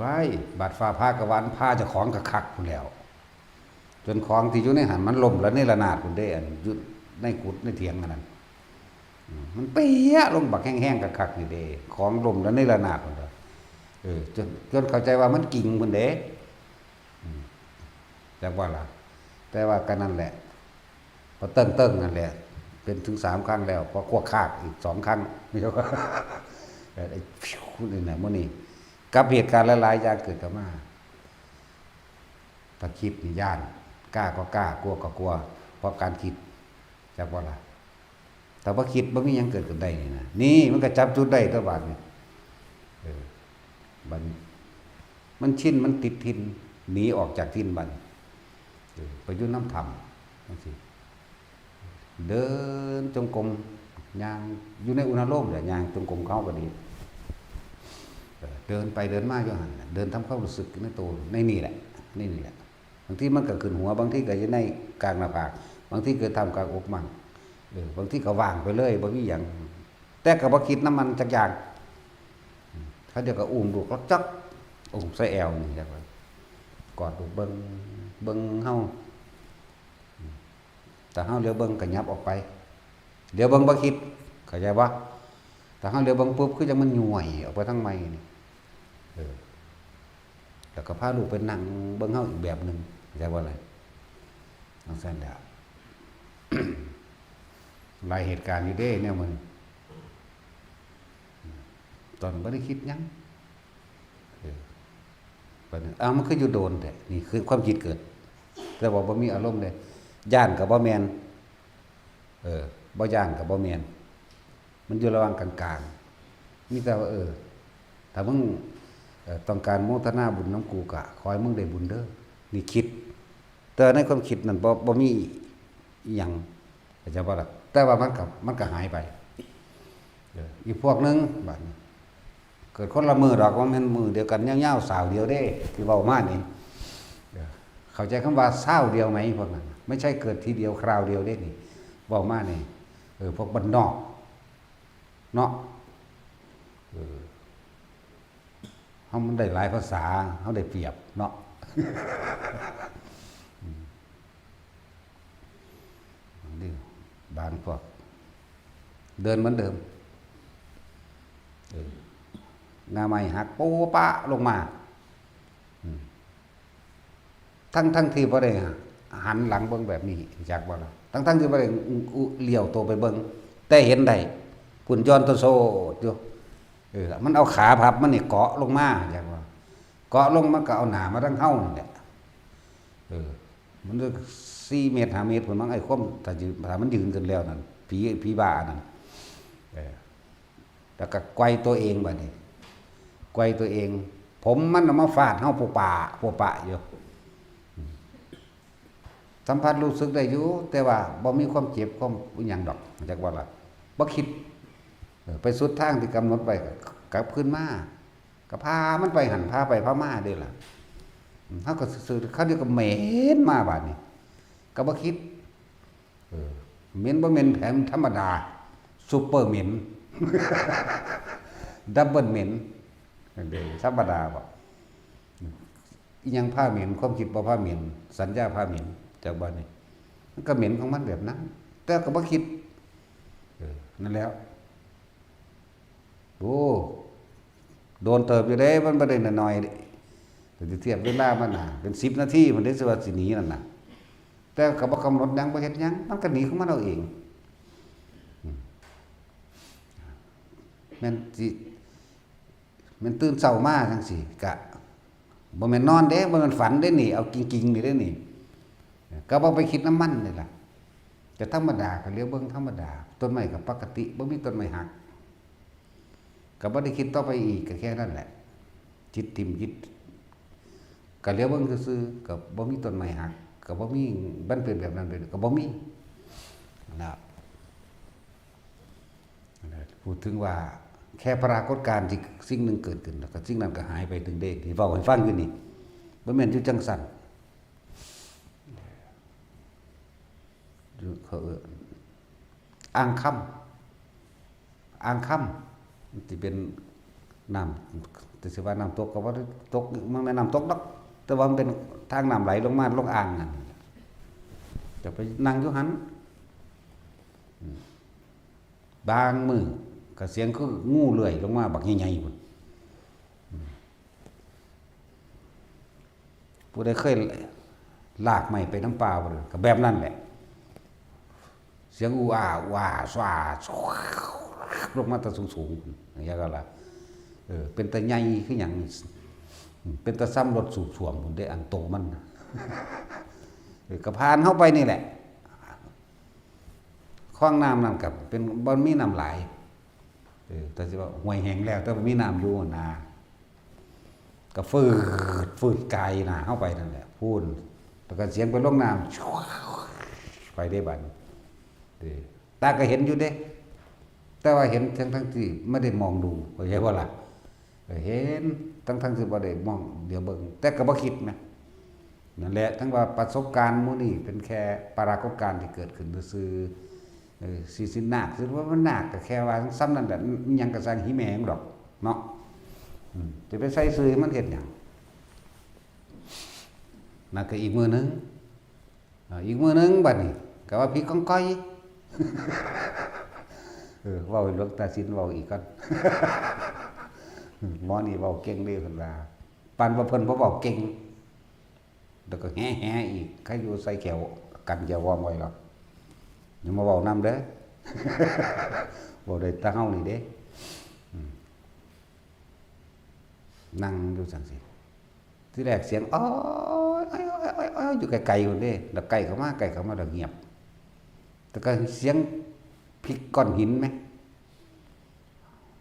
ว้าย บาดฟ้าผ่าก็หวั่น ผ่าเจ้าของคักๆพุ้นแหล้ว จนของที่อยู่ในหั้นมันล่มระเนระนาดพุ้นเด้ อันอยู่ในกุฏิในเถียงอันนั้น อืม มันเปี้ยลงบักแฮงๆคักๆนี่เด้ ของล่มระเนระนาดพุ้นเด้อ เออ จน จนเข้าใจว่ามันกิ่งพุ้นเด้ อืม จักว่าล่ะ แต่ว่าก็นั่นแหละ พอเติ้งๆนั่นแหละ เป็นถึงสามครั้งแล้ว พอควักคากอีกสองครั้ง เออ ไอ้ฟิวนี่นะ มื้อนี้ กับเหตุการณ์หลายๆอย่างเกิดขึ้นมา ถ้าคิดนี่ย้าน กล้าก็กล้า กลัวก็กลัว เพราะการคิด จักว่าล่ะ แต่ว่าคิดบ่มีหยังเกิดขึ้นได้นี่นะ นี่มันก็จับจุดได้ตั๊วบาดนี่ เออ บัดนี้ มันชิน มันติดถิ่น หนีออกจากถิ่นบัดนี้ เออ ไปอยู่นำถ้ำจั่งซี้ เดินจงกรม ย่างอยู่ในอุณาโลมแหละ ย่างจงกรมเขาก็ดี เออ เดินไปเดินมาอยู่หั่นน่ะ เดินทำความรู้สึกในตัว ในนี่แหละ ในนี่แหละ บางทีมันก็ขึ้นหัว บางทีก็อยู่ในกลางหน้าผาก บางทีก็ท่ามกลางอกมั่ง เออ บางทีก็ว่างไปเลย บ่มีหยัง แต่ก็บ่คิดนำมันจักอย่าง เขาเจ้าก็อุ้มลูกลักจัก อุ้มใส่แอวนี่จักว่า กอดลูกเบิ่ง เบิ่งเฮา แต่เฮาเหลียวเบิ่งก็หยับออกไป เหลียวเบิ่งบ่คิด เข้าใจบ่? ถ้าเฮาเหลียวเบิ่งปุ๊บ คือจั่งมันย้วยออกไปทางใหม่นี่ เออ แล้วก็พาลูกไปนั่งเบิ่งเฮาอีกแบบหนึ่ง เข้าใจบ่ล่ะ? จั่งซั้นแหละ หลายเหตุการณ์อยู่เด้แนวมัน ตอนบ่ได้คิดหยัง เออ บัดนี้ อ้าว มันคืออยู่โดนแท้ นี่คือความคิดเกิด แต่ว่าบ่มีอารมณ์เด้ ย้านก็บ่แม่น เออ บ่ย้านก็บ่แม่น มันอยู่ระหว่างกลางๆ มีแต่ว่า เออ ถ้ามึง เอ่อ ต้องการโมทนาบุญนำกู ก็ขอให้มึงได้บุญเด้อ นี่คิด แต่ในความคิดนั้นบ่ บ่มีอิหยัง เข้าใจบ่ล่ะ? แต่ว่ามันก็ มันก็หายไป เออ อีกพวกหนึ่ง บัดนี้ เกิดคนละมื้อดอก บ่แม่นมื้อเดียวกันยาวๆ ซาวเดียวเด้ ที่เว้ามานี่ เออ เข้าใจคำว่าซาวเดียวไหมพวกนั้น? ไม่ใช่เกิดทีเดียวคราวเดียวเด้นี่ เว้ามานี่ เออ พวกบ้านนอก เนาะ เออ เฮามันได้หลายภาษา เฮาได้เปรียบเนาะ อืม นี่ บางพวก เดินเหมือนเดิม เออ หน้าไม้หักโป๊ะปะลงมา อืม ทั้งๆ ที่บ่ได้หันหลังเบิ่งแบบนี้ จักบ่ล่ะ? ทั้งๆ ที่บ่ได้อุ เหลียวตัวไปเบิ่ง แต่เห็นได้ หุ่นยนต์ตัวโซดอยู่ เออ มันเอาขาพับมันนี่เกาะลงมา จักบ่ เกาะลง มันก็เอาหน้ามาทางเฮานี่แหละ เออ มันสี่เมตร ห้าเมตรพุ้นมั้ง ไอ้ความ ถ้ายืน ถ้ามันยืนขึ้นแล้วนั่น ผี ผีบ้าอันนั้น เออ แล้วก็ไกวตัวเองบัดนี้ ไกวตัวเอง ผมมันเอามาฟาดเฮาโปะปะ โปะปะอยู่ อืม สัมผัสรู้สึกได้อยู่ แต่ว่าบ่มีความเจ็บ ความอิหยังดอก จักว่าล่ะ บ่คิด เออ ไปสุดทางที่กำหนดไว้ ก็กลับคืนมา ก็พามันไปหั่น พาไปพามาเด้ล่ะ อืม เฮาก็ซื่อๆ คราวเดียวก็เหม็นมาบาดนี้ ก็บ่คิด เออ เหม็นบ่เหม็นแผนธรรมดา ซุปเปอร์เหม็น ดับเบิลเหม็น นั่นเด้ ธรรมดาบ่ อิหยังพาเหม็น ความคิดบ่พาเหม็น สัญญาพาเหม็น จักบาดนี้ มันก็เหม็นของมันแบบนั้น แต่ก็บ่คิด เออ นั่นแหล้ว โอ้ โดนเติบอยู่เด้ มันบ่ได้น้อยๆเด้ แต่สิเทียบเวลามันน่ะ เป็นสิบนาทีพุ้นเด้ สิว่าสิหนีนั่นน่ะ แต่ก็บ่กำหนดหยัง บ่เฮ็ดหยัง มันก็หนีของมันเอาเอง อืม แม่นสิ แม่นตื่นเช้ามาจั่งซี้ กะบ่แม่นนอนเด้ บ่แม่นฝันเด้นี่ เอาจริงๆ นี่เด้นี่ ก็บ่ไปคิดนำมันนี่ล่ะ ก็ธรรมดา ก็เหลียวเบิ่งธรรมดา ต้นไม้ก็ปกติ บ่มีต้นไม้หัก ก็บ่ได้คิดต่อไปอีก ก็แค่นั้นแหละ จิตถิ่มจิต ก็เหลียวเบิ่งซื่อๆ ก็บ่มีต้นไม้หัก ก็บ่มี มันเป็นแบบนั้นเป็น ก็บ่มี นะ พูดถึงว่าแค่ปรากฏการณ์ที่สิ่งหนึ่งเกิดขึ้น แล้วก็สิ่งนั้นก็หายไป ถึงได้ที่เว้าให้ฟังอยู่นี่ บ่แม่นอยู่จั่งซั้น อยู่ เขาเอิ้น อ่างคำ อ่างคำ มันสิเป็นน้ำ แต่สิว่าน้ำตกก็บ่ได้ตก มันแม่นน้ำตกดอก แต่ว่ามันเป็นทางน้ำไหลลงมา ลงอ่างนั่น จะไปนั่งอยู่หั่น อืม บางมื้อก็เสียงคืองูเลื่อยลงมาบักใหญ่ๆพุ้น อืม ผู้ใดเคยลากไม้ไปนำป่าบ่ ก็แบบนั้นแหละ เสียงอู่อ่า อู่อ่า สว้า ลงมาแต่สูงๆ อย่างเงี้ยก็ละ เออ เป็นตาใหญ่คือหยัง เป็นตาซ่ำรถสูบซ่วมพุ้นเด้ อันโตมัน เออ ก็ผ่านเฮาไปนี่แหละ คลองน้ำนั่นก็เป็น บ่มีน้ำหลาย เออ แต่สิว่าห้วยแห้งแล้ว แต่ว่ามีน้ำอยู่หั่นนะ ก็ฟืด ฟืดกายหน้าเฮาไปนั่นแหละ พู้น แล้วก็เสียงไปลงน้ำ ไปได้บัดนี้ เออ ตาก็เห็นอยู่เด้ แต่ว่าเห็นทั้งๆ ที่ไม่ได้มองดู เข้าใจบ่ล่ะ? เออ เห็นทั้งๆ ที่บ่ได้มอง เดี๋ยวเบิ่ง แต่ก็บ่คิดนะ นั่นแหละ ทั้งว่าประสบการณ์หมู่นี้เป็นแค่ปรากฏการณ์ที่เกิดขึ้นซื่อๆ เออ สิ สินาค สิว่ามันนาค ก็แค่ว่าส่ำนั่นแหละ อิหยังก็ซ่าง หิแม่งดอกเนาะ อืม จะไปใส่ซื่อมันเฮ็ดหยัง นั่นก็อีกมื้อหนึ่ง อ่า อีกมื้อหนึ่งบัดนี้ ก็ว่าผีกองกอย อ เว้าให้หลวงตาสินเว้าอีกก่อน หมอนี่เว้าเก่งเด้เพิ่นว่า ปานว่าเพิ่นบ่เว้าเก่ง แล้วก็แหๆอีก ใครอยู่ใส่แก้ว กันแก้ววอมไว้หรอก อย่ามาเว้านำเด้อ เว้าได้แต่เฮานี่เด้ อืม นั่งอยู่จั่งซี้ ทีแรกเสียง "อ๊อย อ๊อย อ๊อย อ๊อย อ๊อย" อยู่ไกลๆพู้นเด้ แล้วใกล้เข้ามา ใกล้เข้ามา แล้วเงียบ แต่ก็เสียงพลิกก้อนหินไหม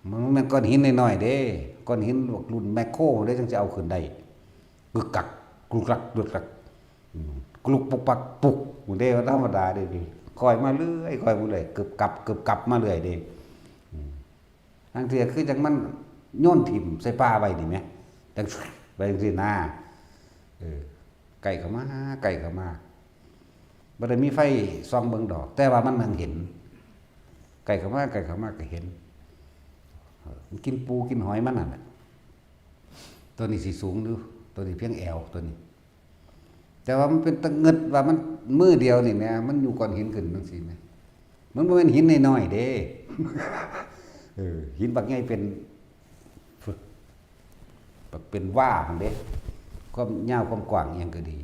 มันบ่แม่นก้อนหินน้อยๆเด้ ก้อนหินพวกรุ่นแมคโครเด้ จั่งสิเอาขึ้นได้ กึกกัก กรุกรัก กรุกรัก อืม กรุกปุกปักปุก พู้นเด้ บ่ธรรมดาเด้ ค่อยมาเรื่อย ค่อยมาเรื่อย กึบกับ กึบกับมาเรื่อยเด้ อืม ลางเทื่อคือจั่งมันโยนถิ่มใส่ป่าไว้นี่แหม จั่งไปจั่งซี้นะ เออ ใกล้เข้ามา ใกล้เข้ามา บ่ได้มีไฟส่องเบิ่งดอก แต่ว่ามันนั่งเห็น ใกล้เข้ามา ใกล้เข้ามาก็เห็น เออ มันกินปูกินหอยมันนั่นแหละ ตัวนี้สิสูงอยู่ ตัวนี้เพียงแอว ตัวนี้ แต่ว่ามันเป็นตะเงิดว่ามันมือเดียวนี่แหม มันอยู่ก้อนหินขึ้นจั่งซี้แหม มันบ่แม่นหินน้อยๆเด้ เออ หินบักใหญ่เป็น บักเป็นว่าหั่นเด้ ความยาวความกว้างอิหยังก็ดี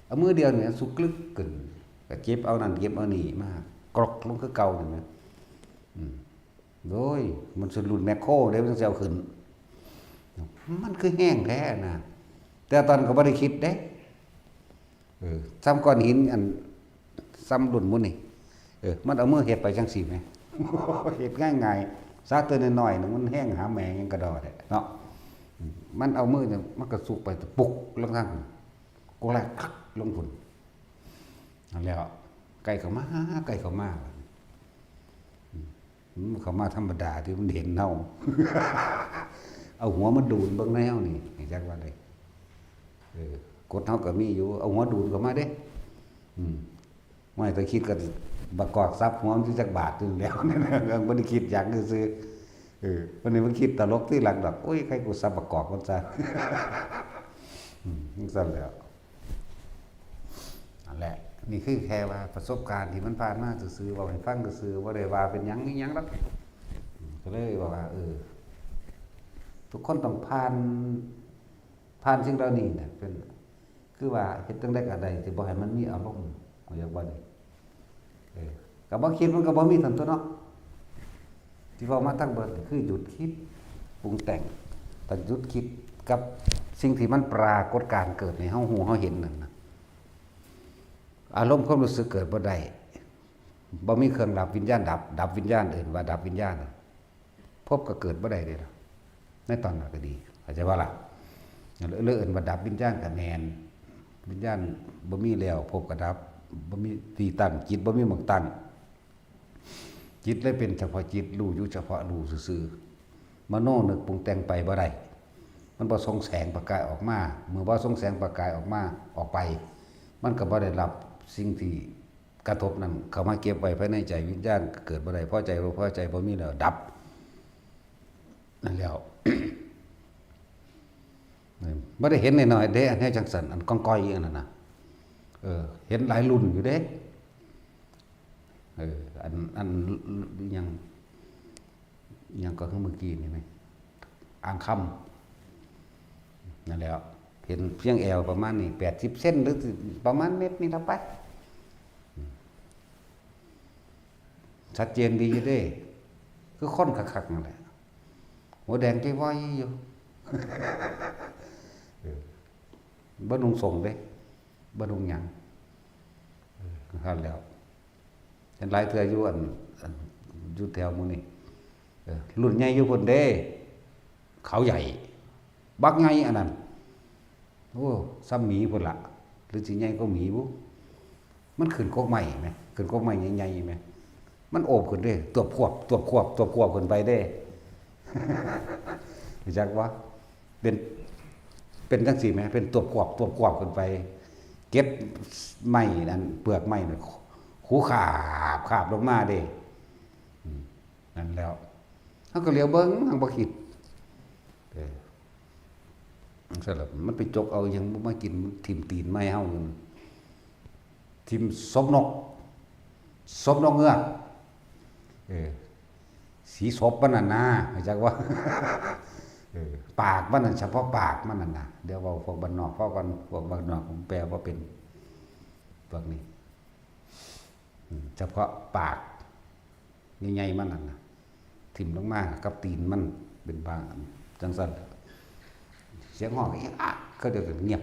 เอามือเดียวนี่สุกลึกขึ้น ก็เก็บเอานั่นเก็บเอานี่มา กรอกลงคือเก่านี่แหม อืม โอ้ย มันสิรุ่นแมคโครเด้ มันสิเอาขึ้น มันคือแฮงแท้นะ แต่ตอนก็บ่ได้คิดเด้ เออ ซ่ำก้อนหินอัน ซ่ำรุ่นหมู่นี่ เออ มันเอามือเฮ็ดไปจั่งซี้แหม เฮ็ดง่ายๆ ซะตัวน้อยๆนึง มันแฮงหาแม่งยังกระดอแท้เนาะ อืม มันเอามือเนี่ย มันก็สุกไปตะปุกลงทางพุ้น กกแรกคักลงพุ้น นั่นแหละ ใกล้เข้ามา ใกล้เข้ามา อืม มันเข้ามาธรรมดาที่มันเห็นเฮา เอาหัวมาดูนเบิ่งแนวนี่ จักว่าได เออ กดเฮาก็มีอยู่ เอาหัวดูนเข้ามาเด้ อืม ไม่ต้องคิดก็บักกอกสับหัวมันสิจักบาทอยู่แล้ว บ่ได้คิดหยังซื่อๆ เออ วันนี้มันคิดตลกที่หลังดอก โอ้ย ใครกูสับบักกอกมันซะ อืม จั่งซั้นแหล้ว นั่นแหละ นี่คือแค่ว่าประสบการณ์ที่มันผ่านมาซื่อๆ เว้าให้ฟังซื่อๆ บ่ได้ว่าเป็นหยังอิหยังดอก อืม ก็เลยบอกว่า เออ ทุกคนต้องผ่าน ผ่านสิ่งเหล่านี้น่ะ เป็น คือว่าเฮ็ดจั่งใดก็ได้ที่บ่ให้มันมีอารมณ์ เข้าใจบ่นี่ เออ ก็บ่คิดมันก็บ่มีซั่นตั่วเนาะ ที่เว้ามาทั้งเบิดนี่คือหยุดคิดปรุงแต่ง ต้องหยุดคิดกับสิ่งที่มันปรากฏการณ์เกิดให้เฮาฮู้เฮาเห็นนั่นน่ะ อารมณ์ความรู้สึกเกิดบ่ได้ บ่มีเครื่องดับ วิญญาณดับ ดับวิญญาณ เอิ้นว่าดับวิญญาณ ภพก็เกิดบ่ได้เด้ล่ะ ในตอนนั้นก็ดี เข้าใจบ่ล่ะ เลยเอิ้นว่าดับวิญญาณก็แม่น วิญญาณบ่มีแล้ว ภพก็ดับ บ่มีที่ตั้ง จิตบ่มีหม่องตั้ง จิตเลยเป็นเฉพาะจิต รู้อยู่เฉพาะรู้ซื่อๆ มโนนึกปรุงแต่งไปบ่ได้ มันบ่ส่งแสงประกายออกมา เมื่อบ่ส่งแสงประกายออกมา ออกไป มันก็บ่ได้รับสิ่งที่กระทบนั้นเข้ามาเก็บไว้ภายในใจ วิญญาณก็เกิดบ่ได้ พอใจบ่พอใจบ่มีแล้วดับ นั่นแล้ว บ่ได้เห็นน้อยๆเด้ อันนี้จั่งซั่น อันก้องก้อยอันนั้นน่ะ เออ เห็นหลายรุ่นอยู่เด้ เออ อัน อัน หยัง หยังก็คือเมื่อกี้นี่แหม อ่างคำ นั่นแหละ เห็นเพียงแอวประมาณนี้ แปดสิบเซน หรือประมาณเมตรนี่ละไป ชัดเจนดีอยู่เด้ คือคนคักๆนั่นแหละ หัวแดงจ้อยๆอยู่ เออ บ่นุ่งสงเด้ บ่นุ่งหยัง เออ นั่นแหล้ว เห็นหลายเทื่ออยู่อัน อัน อยู่แถวหมู่นี่ เออ รุ่นใหญ่อยู่พุ้นเด้ เขาใหญ่ บักใหญ่อันนั้น โอ้ ซ่ำหมีพุ้นละ หรือสิใหญ่กว่าหมีบุ มันขึ้นกกไม้แหม ขึ้นกกไม้ใหญ่ๆแหม มันโอบขึ้นเด้ ตวบควบ ตวบควบ ตวบควบขึ้นไปเด้ รู้จักบ่ เป็น เป็นจั่งซี้แหม เป็นตวบควบ ตวบควบขึ้นไป เก็บไม้นั่น เปลือกไม้นั่น ขูคาบ คาบลงมาเด้ อืม นั่นแล้ว เฮาก็เหลียวเบิ่ง เฮาบ่คิด เออ จั่งซั้นล่ะ มันไปจกเอาหยังมากิน ถิ่มตีนไม้เฮา ถิ่มศพนก ศพนกเงือก เออ สีศพมันน่ะนะ จักว่า เออ ปากมันน่ะ เฉพาะปากมันน่ะนะ เดี๋ยวเว้าพวกบ้านนอก พอก่อน พวกบ้านนอกผมแปลบ่เป็น พวกนี้ อืม เฉพาะปาก ใหญ่ๆมันนั่นน่ะ ถิ่มลงมากับตีนมัน เป็นบางอัน จังซั่น เสียงฮ้องอีอัก เขาเจ้าก็เงียบ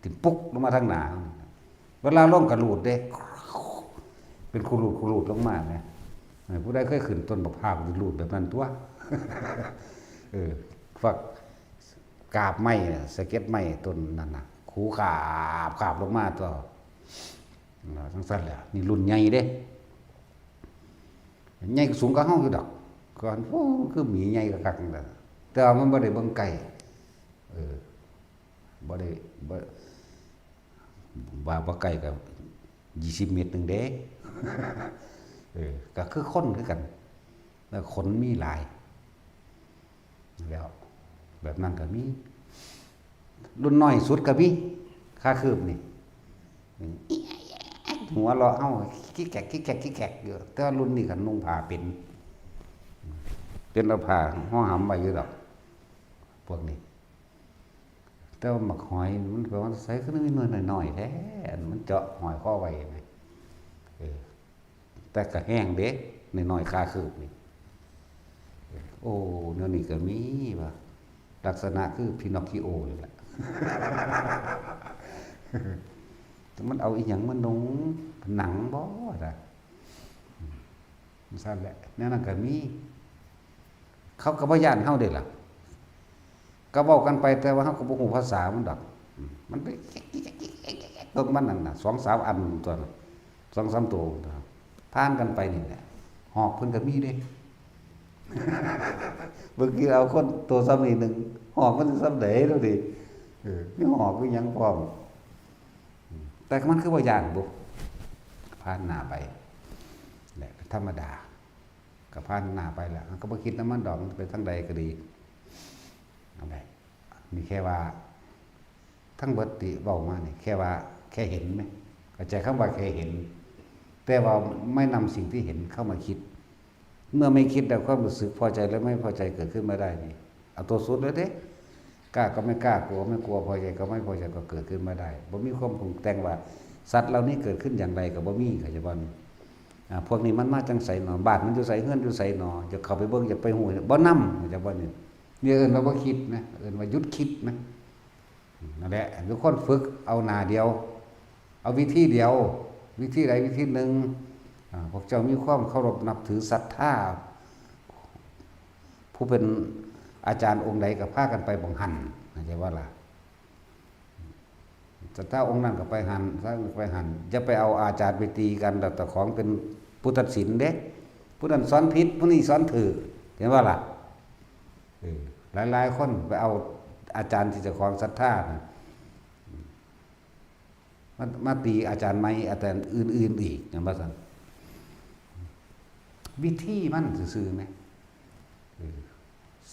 ถิ่มปุ๊กลงมาทางหน้า เวลาลงก็หลูดเด้ เป็นขูดๆ ขูดๆ ลงมาแหม เออ ผู้ใดเคยขึ้นต้นบักพร้าวก็หลูดแบบนั้นตั๊ว เออ ฟักกาบไม้น่ะ สะเก็ดไม้ต้นนั่นน่ะ ขูดขาบ ขาบลงมาตั๊ว อ่า จังซั่นแหละ นี่รุ่นใหญ่เด้ ใหญ่สูงกว่าเฮาอยู่ดอก ก่อน โอ้ คือหมีใหญ่คักๆ นั่นแหละ แต่ว่ามันบ่ได้เบิ่งใกล้ เออ บ่ได้ บ่ ว่าบ่ใกล้ก็ยี่สิบเมตรหนึ่งเด้ เออ ก็คือคนคือกัน แล้วขนมีหลาย แล้ว แบบนั้นก็มี รุ่นน้อยสุดก็มี ค่าคืบนี่ หัวเราะเฮา คิกแขก คิกแขก คิกแขกอยู่ แต่ว่ารุ่นนี้ก็นุ่งผ้าเป็น เป็นเอาผ้าห่อหำไว้อยู่ดอก พวกนี้ แต่ว่าหมากหอยมันแปลว่าใส่ขึ้นมีหน่วยน้อยๆ แท้ อันมันเจาะหอยข้อไว้ไหม เออ แต่ก็แห้งเด้ น้อยๆ ค่าคืบนี่ โอ้ แนวนี้ก็มีว่ะ ลักษณะคือพินอคคิโอนี่แหละ แต่มันเอาอีหยังมานุ่ง หนังบ่ล่ะ อืม ซั่นแหละ แนวนั้นก็มี เขาก็บ่ย้านเฮาเด้ล่ะ ก็เว้ากันไป แต่ว่าเฮาก็บ่ฮู้ภาษามันดอก อืม มันไป เบิ่งมันนั่นน่ะ สองสามอันตัวน่ะ สองสามตัว ผ่านกันไปนี่แหละ หอกเพิ่นก็มีเด้ บางทีเอาคนตัวซ้ำนี่หนึ่ง หอกมันสิซ้ำใด๋แล้วดิ เออ มีหอกมีหยังพร้อม อืม แต่มันคือบ่ย้านบุ ผ่านหน้าไป แหละ ธรรมดา ก็ผ่านหน้าไปแล้ว ก็บ่คิดนำมันดอก มันไปทางใดก็ดี นั่นแหละ นี่แค่ว่า ทั้งเบิดที่เว้ามานี่ แค่ว่า แค่เห็นไหม เข้าใจคำว่าแค่เห็น แต่ว่าไม่นำสิ่งที่เห็นเข้ามาคิด เมื่อไม่คิดแล้วความรู้สึกพอใจและไม่พอใจเกิดขึ้นไม่ได้นี่ เอาตัวสุดเลยเด้ กล้าก็ไม่กล้า กลัวก็ไม่กลัว พอใจก็ไม่พอใจก็เกิดขึ้นไม่ได้ บ่มีความปรุงแต่งว่าสัตว์เหล่านี้เกิดขึ้นอย่างไรก็บ่มี เข้าใจบ่นี่ อ่า พวกนี้มันมาจั่งใสหนอ บ้านมันอยู่ไส เฮือนอยู่ไสหนอ จะเข้าไปเบิ่ง จะไปฮู้ บ่นำ เข้าใจบ่นี่ นี่เอิ้นว่าบ่คิดนะ เอิ้นว่าหยุดคิดนะ นั่นแหละ ทุกคนฝึกเอาหน้าเดียว เอาวิธีเดียว วิธีใดวิธีหนึ่ง อ่า พวกเจ้ามีความเคารพนับถือศรัทธา ผู้เป็นอาจารย์องค์ใดก็พากันไปหม่องหั่น เข้าใจบ่ล่ะ ศรัทธาองค์นั้นก็ไปหั่น ศรัทธาไปหั่น อย่าไปเอาอาจารย์ไปตีกัน แล้วเจ้าของเป็นผู้ตัดสินเด้ ผู้นั้นสอนผิด ผู้นี้สอนถูก เห็นบ่ล่ะ เออ หลายๆ คนไปเอาอาจารย์ที่เจ้าของศรัทธานะ มา มาตีอาจารย์ใหม่ อาจารย์อื่นๆ อีก เห็นบ่ซั่น วิธีมันซื่อๆ แหม เออ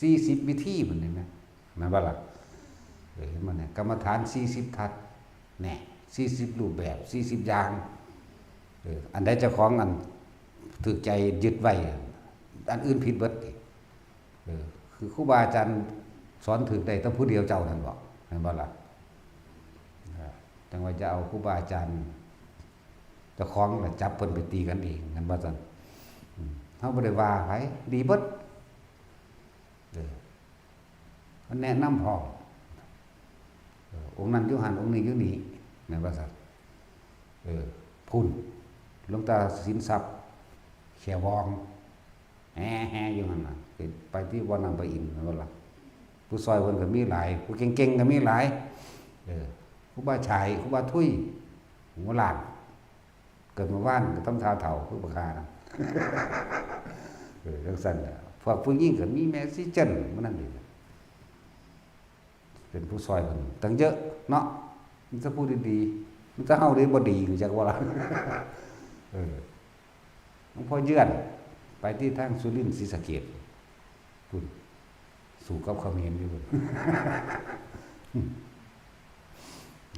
สี่สิบวิธีมันนี่แหม แม่นบ่ล่ะ เออ เห็นบ่เนี่ย กรรมฐานสี่สิบทัศน์ แน่ สี่สิบรูปแบบ สี่สิบอย่าง เออ อันใดเจ้าของอันถูกใจยึดไว้ อันอื่นผิดเบิด เออ คือครูบาอาจารย์สอนถูกได้แต่ผู้เดียวเจ้านั่นบ่ แม่นบ่ล่ะ เออ จั่งว่าจะเอาครูบาอาจารย์เจ้าของน่ะจับเพิ่นไปตีกันเอง แม่นบ่ซั่น อืม เฮาบ่ได้ว่าไผ ดีเบิด เออ มันแนะนำพร้อม เออ องค์นั้นอยู่หั่น องค์นี้อยู่นี่ แม่นบ่ซั่น เออ พุ้น หลวงตาสินทรัพย์ แขวอง แฮ่ๆ อยู่หั่นน่ะ ไป ไปที่วัดน้ำพระอินทร์ แม่นบ่ล่ะ ผู้ซอยเพิ่นก็มีหลาย ผู้เก่งๆ ก็มีหลาย เออ ครูบาฉ่าย ครูบาทุย หัวล้าน เกิดเมื่อวานก็ทำท่าเฒ่าคือบักห่านะ เออ จั่งซั่นแหละ พวกผู้หญิงก็มีแม่สีจันทร์ มื้อนั้นนี่ เป็นผู้ซอยเพิ่นตั้งเยอะเนาะ มีแต่ผู้ดีๆ มีแต่เฮาเด้บ่ดี รู้จักบ่ล่ะ เออ หลวงพ่อเยือน ไปที่ทางสุรินทร์ศรีสะเกษ พุ้น สู้กับเขมรอยู่พุ้น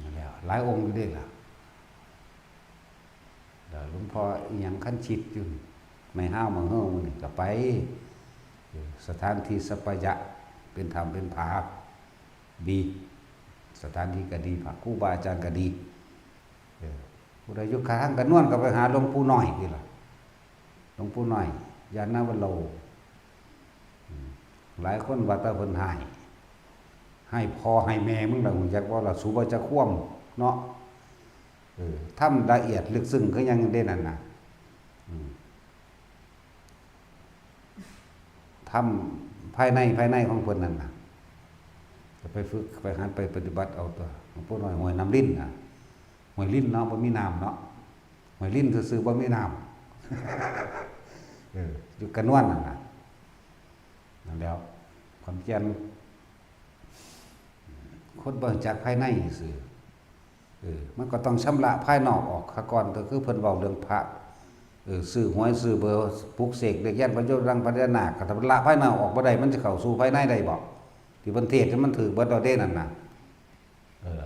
นั่นแหละ หลายองค์อยู่เด้ล่ะ แล้วหลวงพ่ออิหยังคันชิตอยู่นี่ ไม้ฮ้าวหมากเฮ้อหมู่นี่ก็ไป สถานที่สัปปายะ เป็นถ้ำเป็นผา ดี สถานที่ก็ดี พระครูบาอาจารย์ก็ดี เออ ผู้ใดอยู่ข้างกันนวลก็ไปหาหลวงปู่น้อยนี่ล่ะ หลวงปู่น้อย ญาณวโร อืม หลายคนว่าแต่เพิ่นให้ ให้พ่อให้แม่มึงล่ะ ฮู้จักบ่ล่ะ สูบ่จักความเนาะ เออ ธรรมละเอียดลึกซึ้งคือหยังเด้นั่นน่ะ อืม ธรรมภายใน ภายในของเพิ่นนั่นน่ะ ก็ไปฝึก ไปหัด ไปปฏิบัติเอาตัว หลวงปู่น้อยห้วยน้ำลิ้นน่ะ ห้วยลิ้นเนาะ บ่มีน้ำเนาะ ห้วยลิ้นซื่อๆ บ่มีน้ำ เออ อยู่กระนวนนั่นน่ะ นั่นแหล้ว ขอนแก่น คนบ่รู้จักภายในซื่อ เออ มันก็ต้องชำระภายนอกออกซะก่อน ก็คือเพิ่นเว้าเรื่องพระ เออ ซื้อหวยซื้อเบอร์ ปลุกเสกเลขยันต์พระโยชน์รังพญานาค ถ้าละภายนอกออกบ่ได้ มันสิเข้าสู่ภายในได้บ่ ที่เพิ่นเทศน์มันถืกเบิดแล้วเด้นั่นน่ะ เออ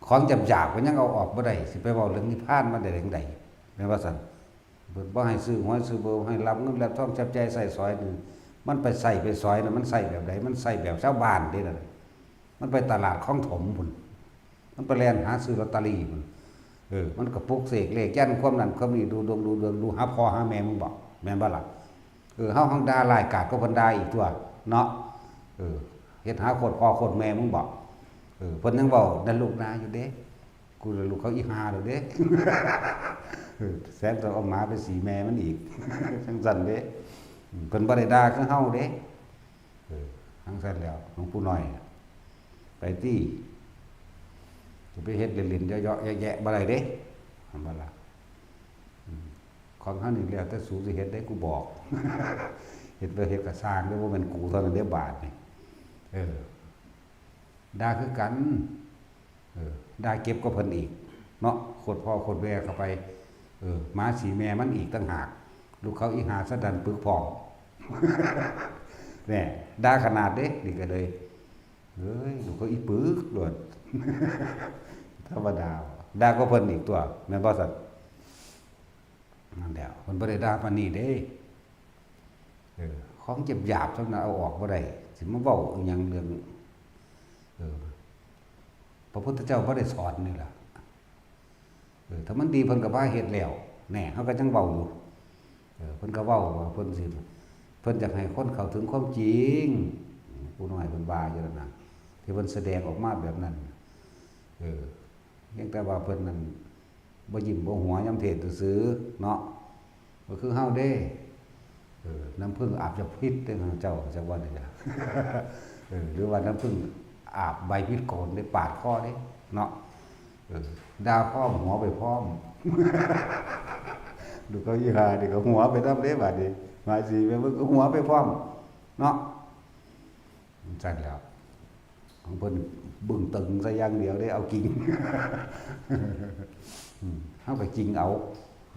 ของหยาบๆ ก็ยังเอาออกบ่ได้ สิไปเว้าเรื่องนิพพานมาได้จั่งใด แม่นว่าซั่น เพิ่นบ่ให้ซื้อหวยซื้อเบอร์ ให้รับเงินรับทองจับจ่ายใช้สอยนี่ มันไปใช้ไปสอยน่ะ มันใช้แบบใด มันใช้แบบชาวบ้านเด้นั่น มันไปตลาดคลองถมพุ้น มันไปแล่นหาซื้อลอตเตอรี่พุ้น เออ มันก็ปลุกเสกเลขยันต์ความนั้นความนี้ ดูดวงดูเรือง ดูหาพ่อหาแม่มึงบ่ แม่นบ่ล่ะ เออ เฮาหั้งด่าร้ายกาจกว่าเพิ่นด่าอีกตั๊ว เนาะ เออ เฮ็ดหาโคตรพ่อโคตรแม่มึงบ่ เออ เพิ่นยังเว้านั่นลูกนาอยู่เด้ กูละลูกเขาอีห่าแล้วเด้ เออ แสนต้องเอาหมาไปสีแม่มันอีก จั่งซั่นเด้ อืม เพิ่นบ่ได้ด่าคือเฮาเด้ เออ จั่งซั่นแล้ว หลวงปู่น้อย ไปติ จะไปเฮ็ดเล่นๆ เยาะๆ แยะๆ บ่ได้เด้ เห็นบ่ล่ะ อืม ของเฮานี่แล้วแต่สูสิเฮ็ดได้ กูบอก เฮ็ดบ่เฮ็ดก็ซ่างเด้อ บ่แม่นกูเท่านั้นเด้อบาดนี่ เออ ด่าคือกัน เออ ด่าเก็บกว่าเพิ่นอีก เนาะ โคตรพ่อโคตรแม่เข้าไป เออ หมาสีแม่มันอีกต่างหาก ลูกเขาอีห่าสะดั้นปึกพร้อม แหน่ ด่าขนาดเด้ นี่ก็เลย เฮ้ย ลูกเขาอีปึกโลด ธรรมดา ด่ากว่าเพิ่นอีกตั๊ว แม่นบ่ซั่น นั่นแหละ เพิ่นบ่ได้ด่าปานนี้เด้ เออ ของหยาบๆ ส่ำนั้นเอาออกบ่ได้ สิมาเว้าอีหยังเรื่อง เออ พระพุทธเจ้าบ่ได้สอนนี่ล่ะ เออ ถ้ามันดีเพิ่นก็พาเฮ็ดแล้ว แหน่ เฮาก็จั่งเว้าอยู่ เออ เพิ่นก็เว้าว่าเพิ่นสิ เพิ่นอยากให้คนเข้าถึงความจริง ปู่น้อยเพิ่นว่าอยู่นั่นน่ะ ที่เพิ่นแสดงออกมาแบบนั้น เออ เพียงแต่ว่าเพิ่นนั่น บ่ยิ้มบ่หัวยามเทศน์ซื่อๆ เนาะ บ่คือเฮาเด้ เออ น้ำผึ้งอาบยาพิษเด้อเจ้า จักว่านี่ล่ะ เออ หรือว่าน้ำผึ้งอาบใบพิษโกนได้ปาดคอเด้ เนาะ เออ ด่าพร้อมหัวไปพร้อม ดูเขาอีห่านี่ก็หัวไปนำเด้บาดนี้ หมายสิแม่นมึงก็หัวไปพร้อม เนาะ จั่งซั่นแล้ว ของเพิ่นบึ้งตึงซะอย่างเดียวเด้ เอากิ่ง อืม เฮาก็กิ่งเอา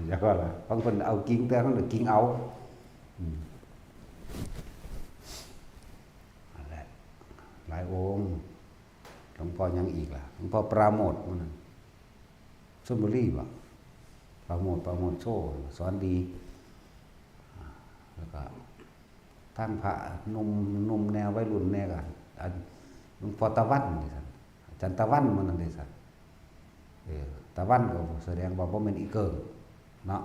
จั่งว่าล่ะ ของเพิ่นเอากิ่ง แต่เฮาน่ะกิ่งเอา อืม นั่นแหละ หลายองค์ หลวงพ่อหยังอีกล่ะ หลวงพ่อปราโมทย์มื้อนั้น ชลบุรีบ่ ปราโมทย์ ปราโมทย์โชติ สอนดี แล้วก็ ทั้งพระหนุ่ม หนุ่มแน่ วัยรุ่นแน่ก็ อัน หลวงพ่อตะวันนี่ซั่น อาจารย์ตะวันมื้อนั้นเด้ซั่น เออ ตะวันก็แสดงว่าบ่แม่นอีเกิ่งเนาะ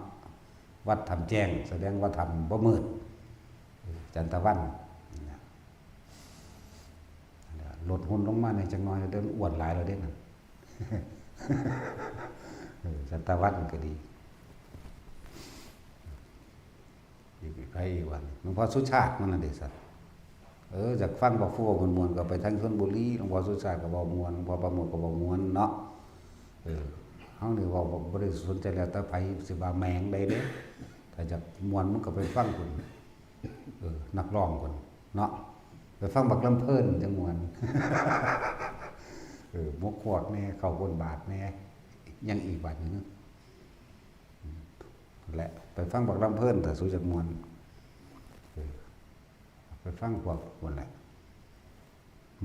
วัดถ้ำแจ้ง แสดงว่าถ้ำบ่มืด เออ อาจารย์ตะวัน นี่นะ ลดหุ่นลงมาแหน่จักหน่อย เดี๋ยวอ้วนหลายแล้วเด้นั่น เออ อาจารย์ตะวันก็ดี อีกใครอีกวะ หลวงพ่อสุชาติมื้อนั้นเด้ซั่น เออ อยากฟังพระครูเว้าม่วนๆ ก็ไปทางชลบุรี หลวงพ่อสุชาติก็เว้าม่วน หลวงพ่อปราโมทย์ก็เว้าม่วนเนาะ เออ เฮานี่เว้าบ่ บ่ได้สนใจแล้วแต่ไผสิว่าแหมงใดเด้ ถ้าอยากม่วนมันก็ไปฟังพุ้น เออ นักร้องพุ้นเนาะ ไปฟังบักลำเพลินจั่งม่วน เออ หมกฮวกแหน่ เข้าบนบาทแหน่ หยังอีกบาดหนึ่ง และไปฟังบักลำเพลิน ถ้าสูอยากม่วน เออ ไปฟังพวกพุ้นแหละ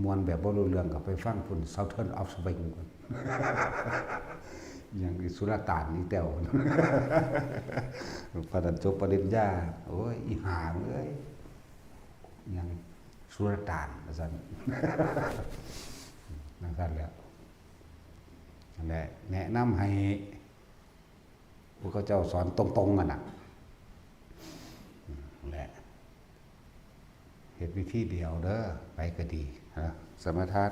ม่วนแบบบ่รู้เรื่องก็ไปฟังพุ้น Sultan of Swing พุ้น อย่างอีสุลต่านอีแต้ว พอนั้นจบปริญญา โอ้ย อีห่าเอ้ย ยังสุลต่านว่าซั่น นั่นซั่นแหละ นั่นแหละ แนะนำให้ ผู้เขาเจ้าสอนตรงๆ กันน่ะ นั่นแหละ เฮ็ดวิธีเดียวเด้อ ไปก็ดีนะ สมาทาน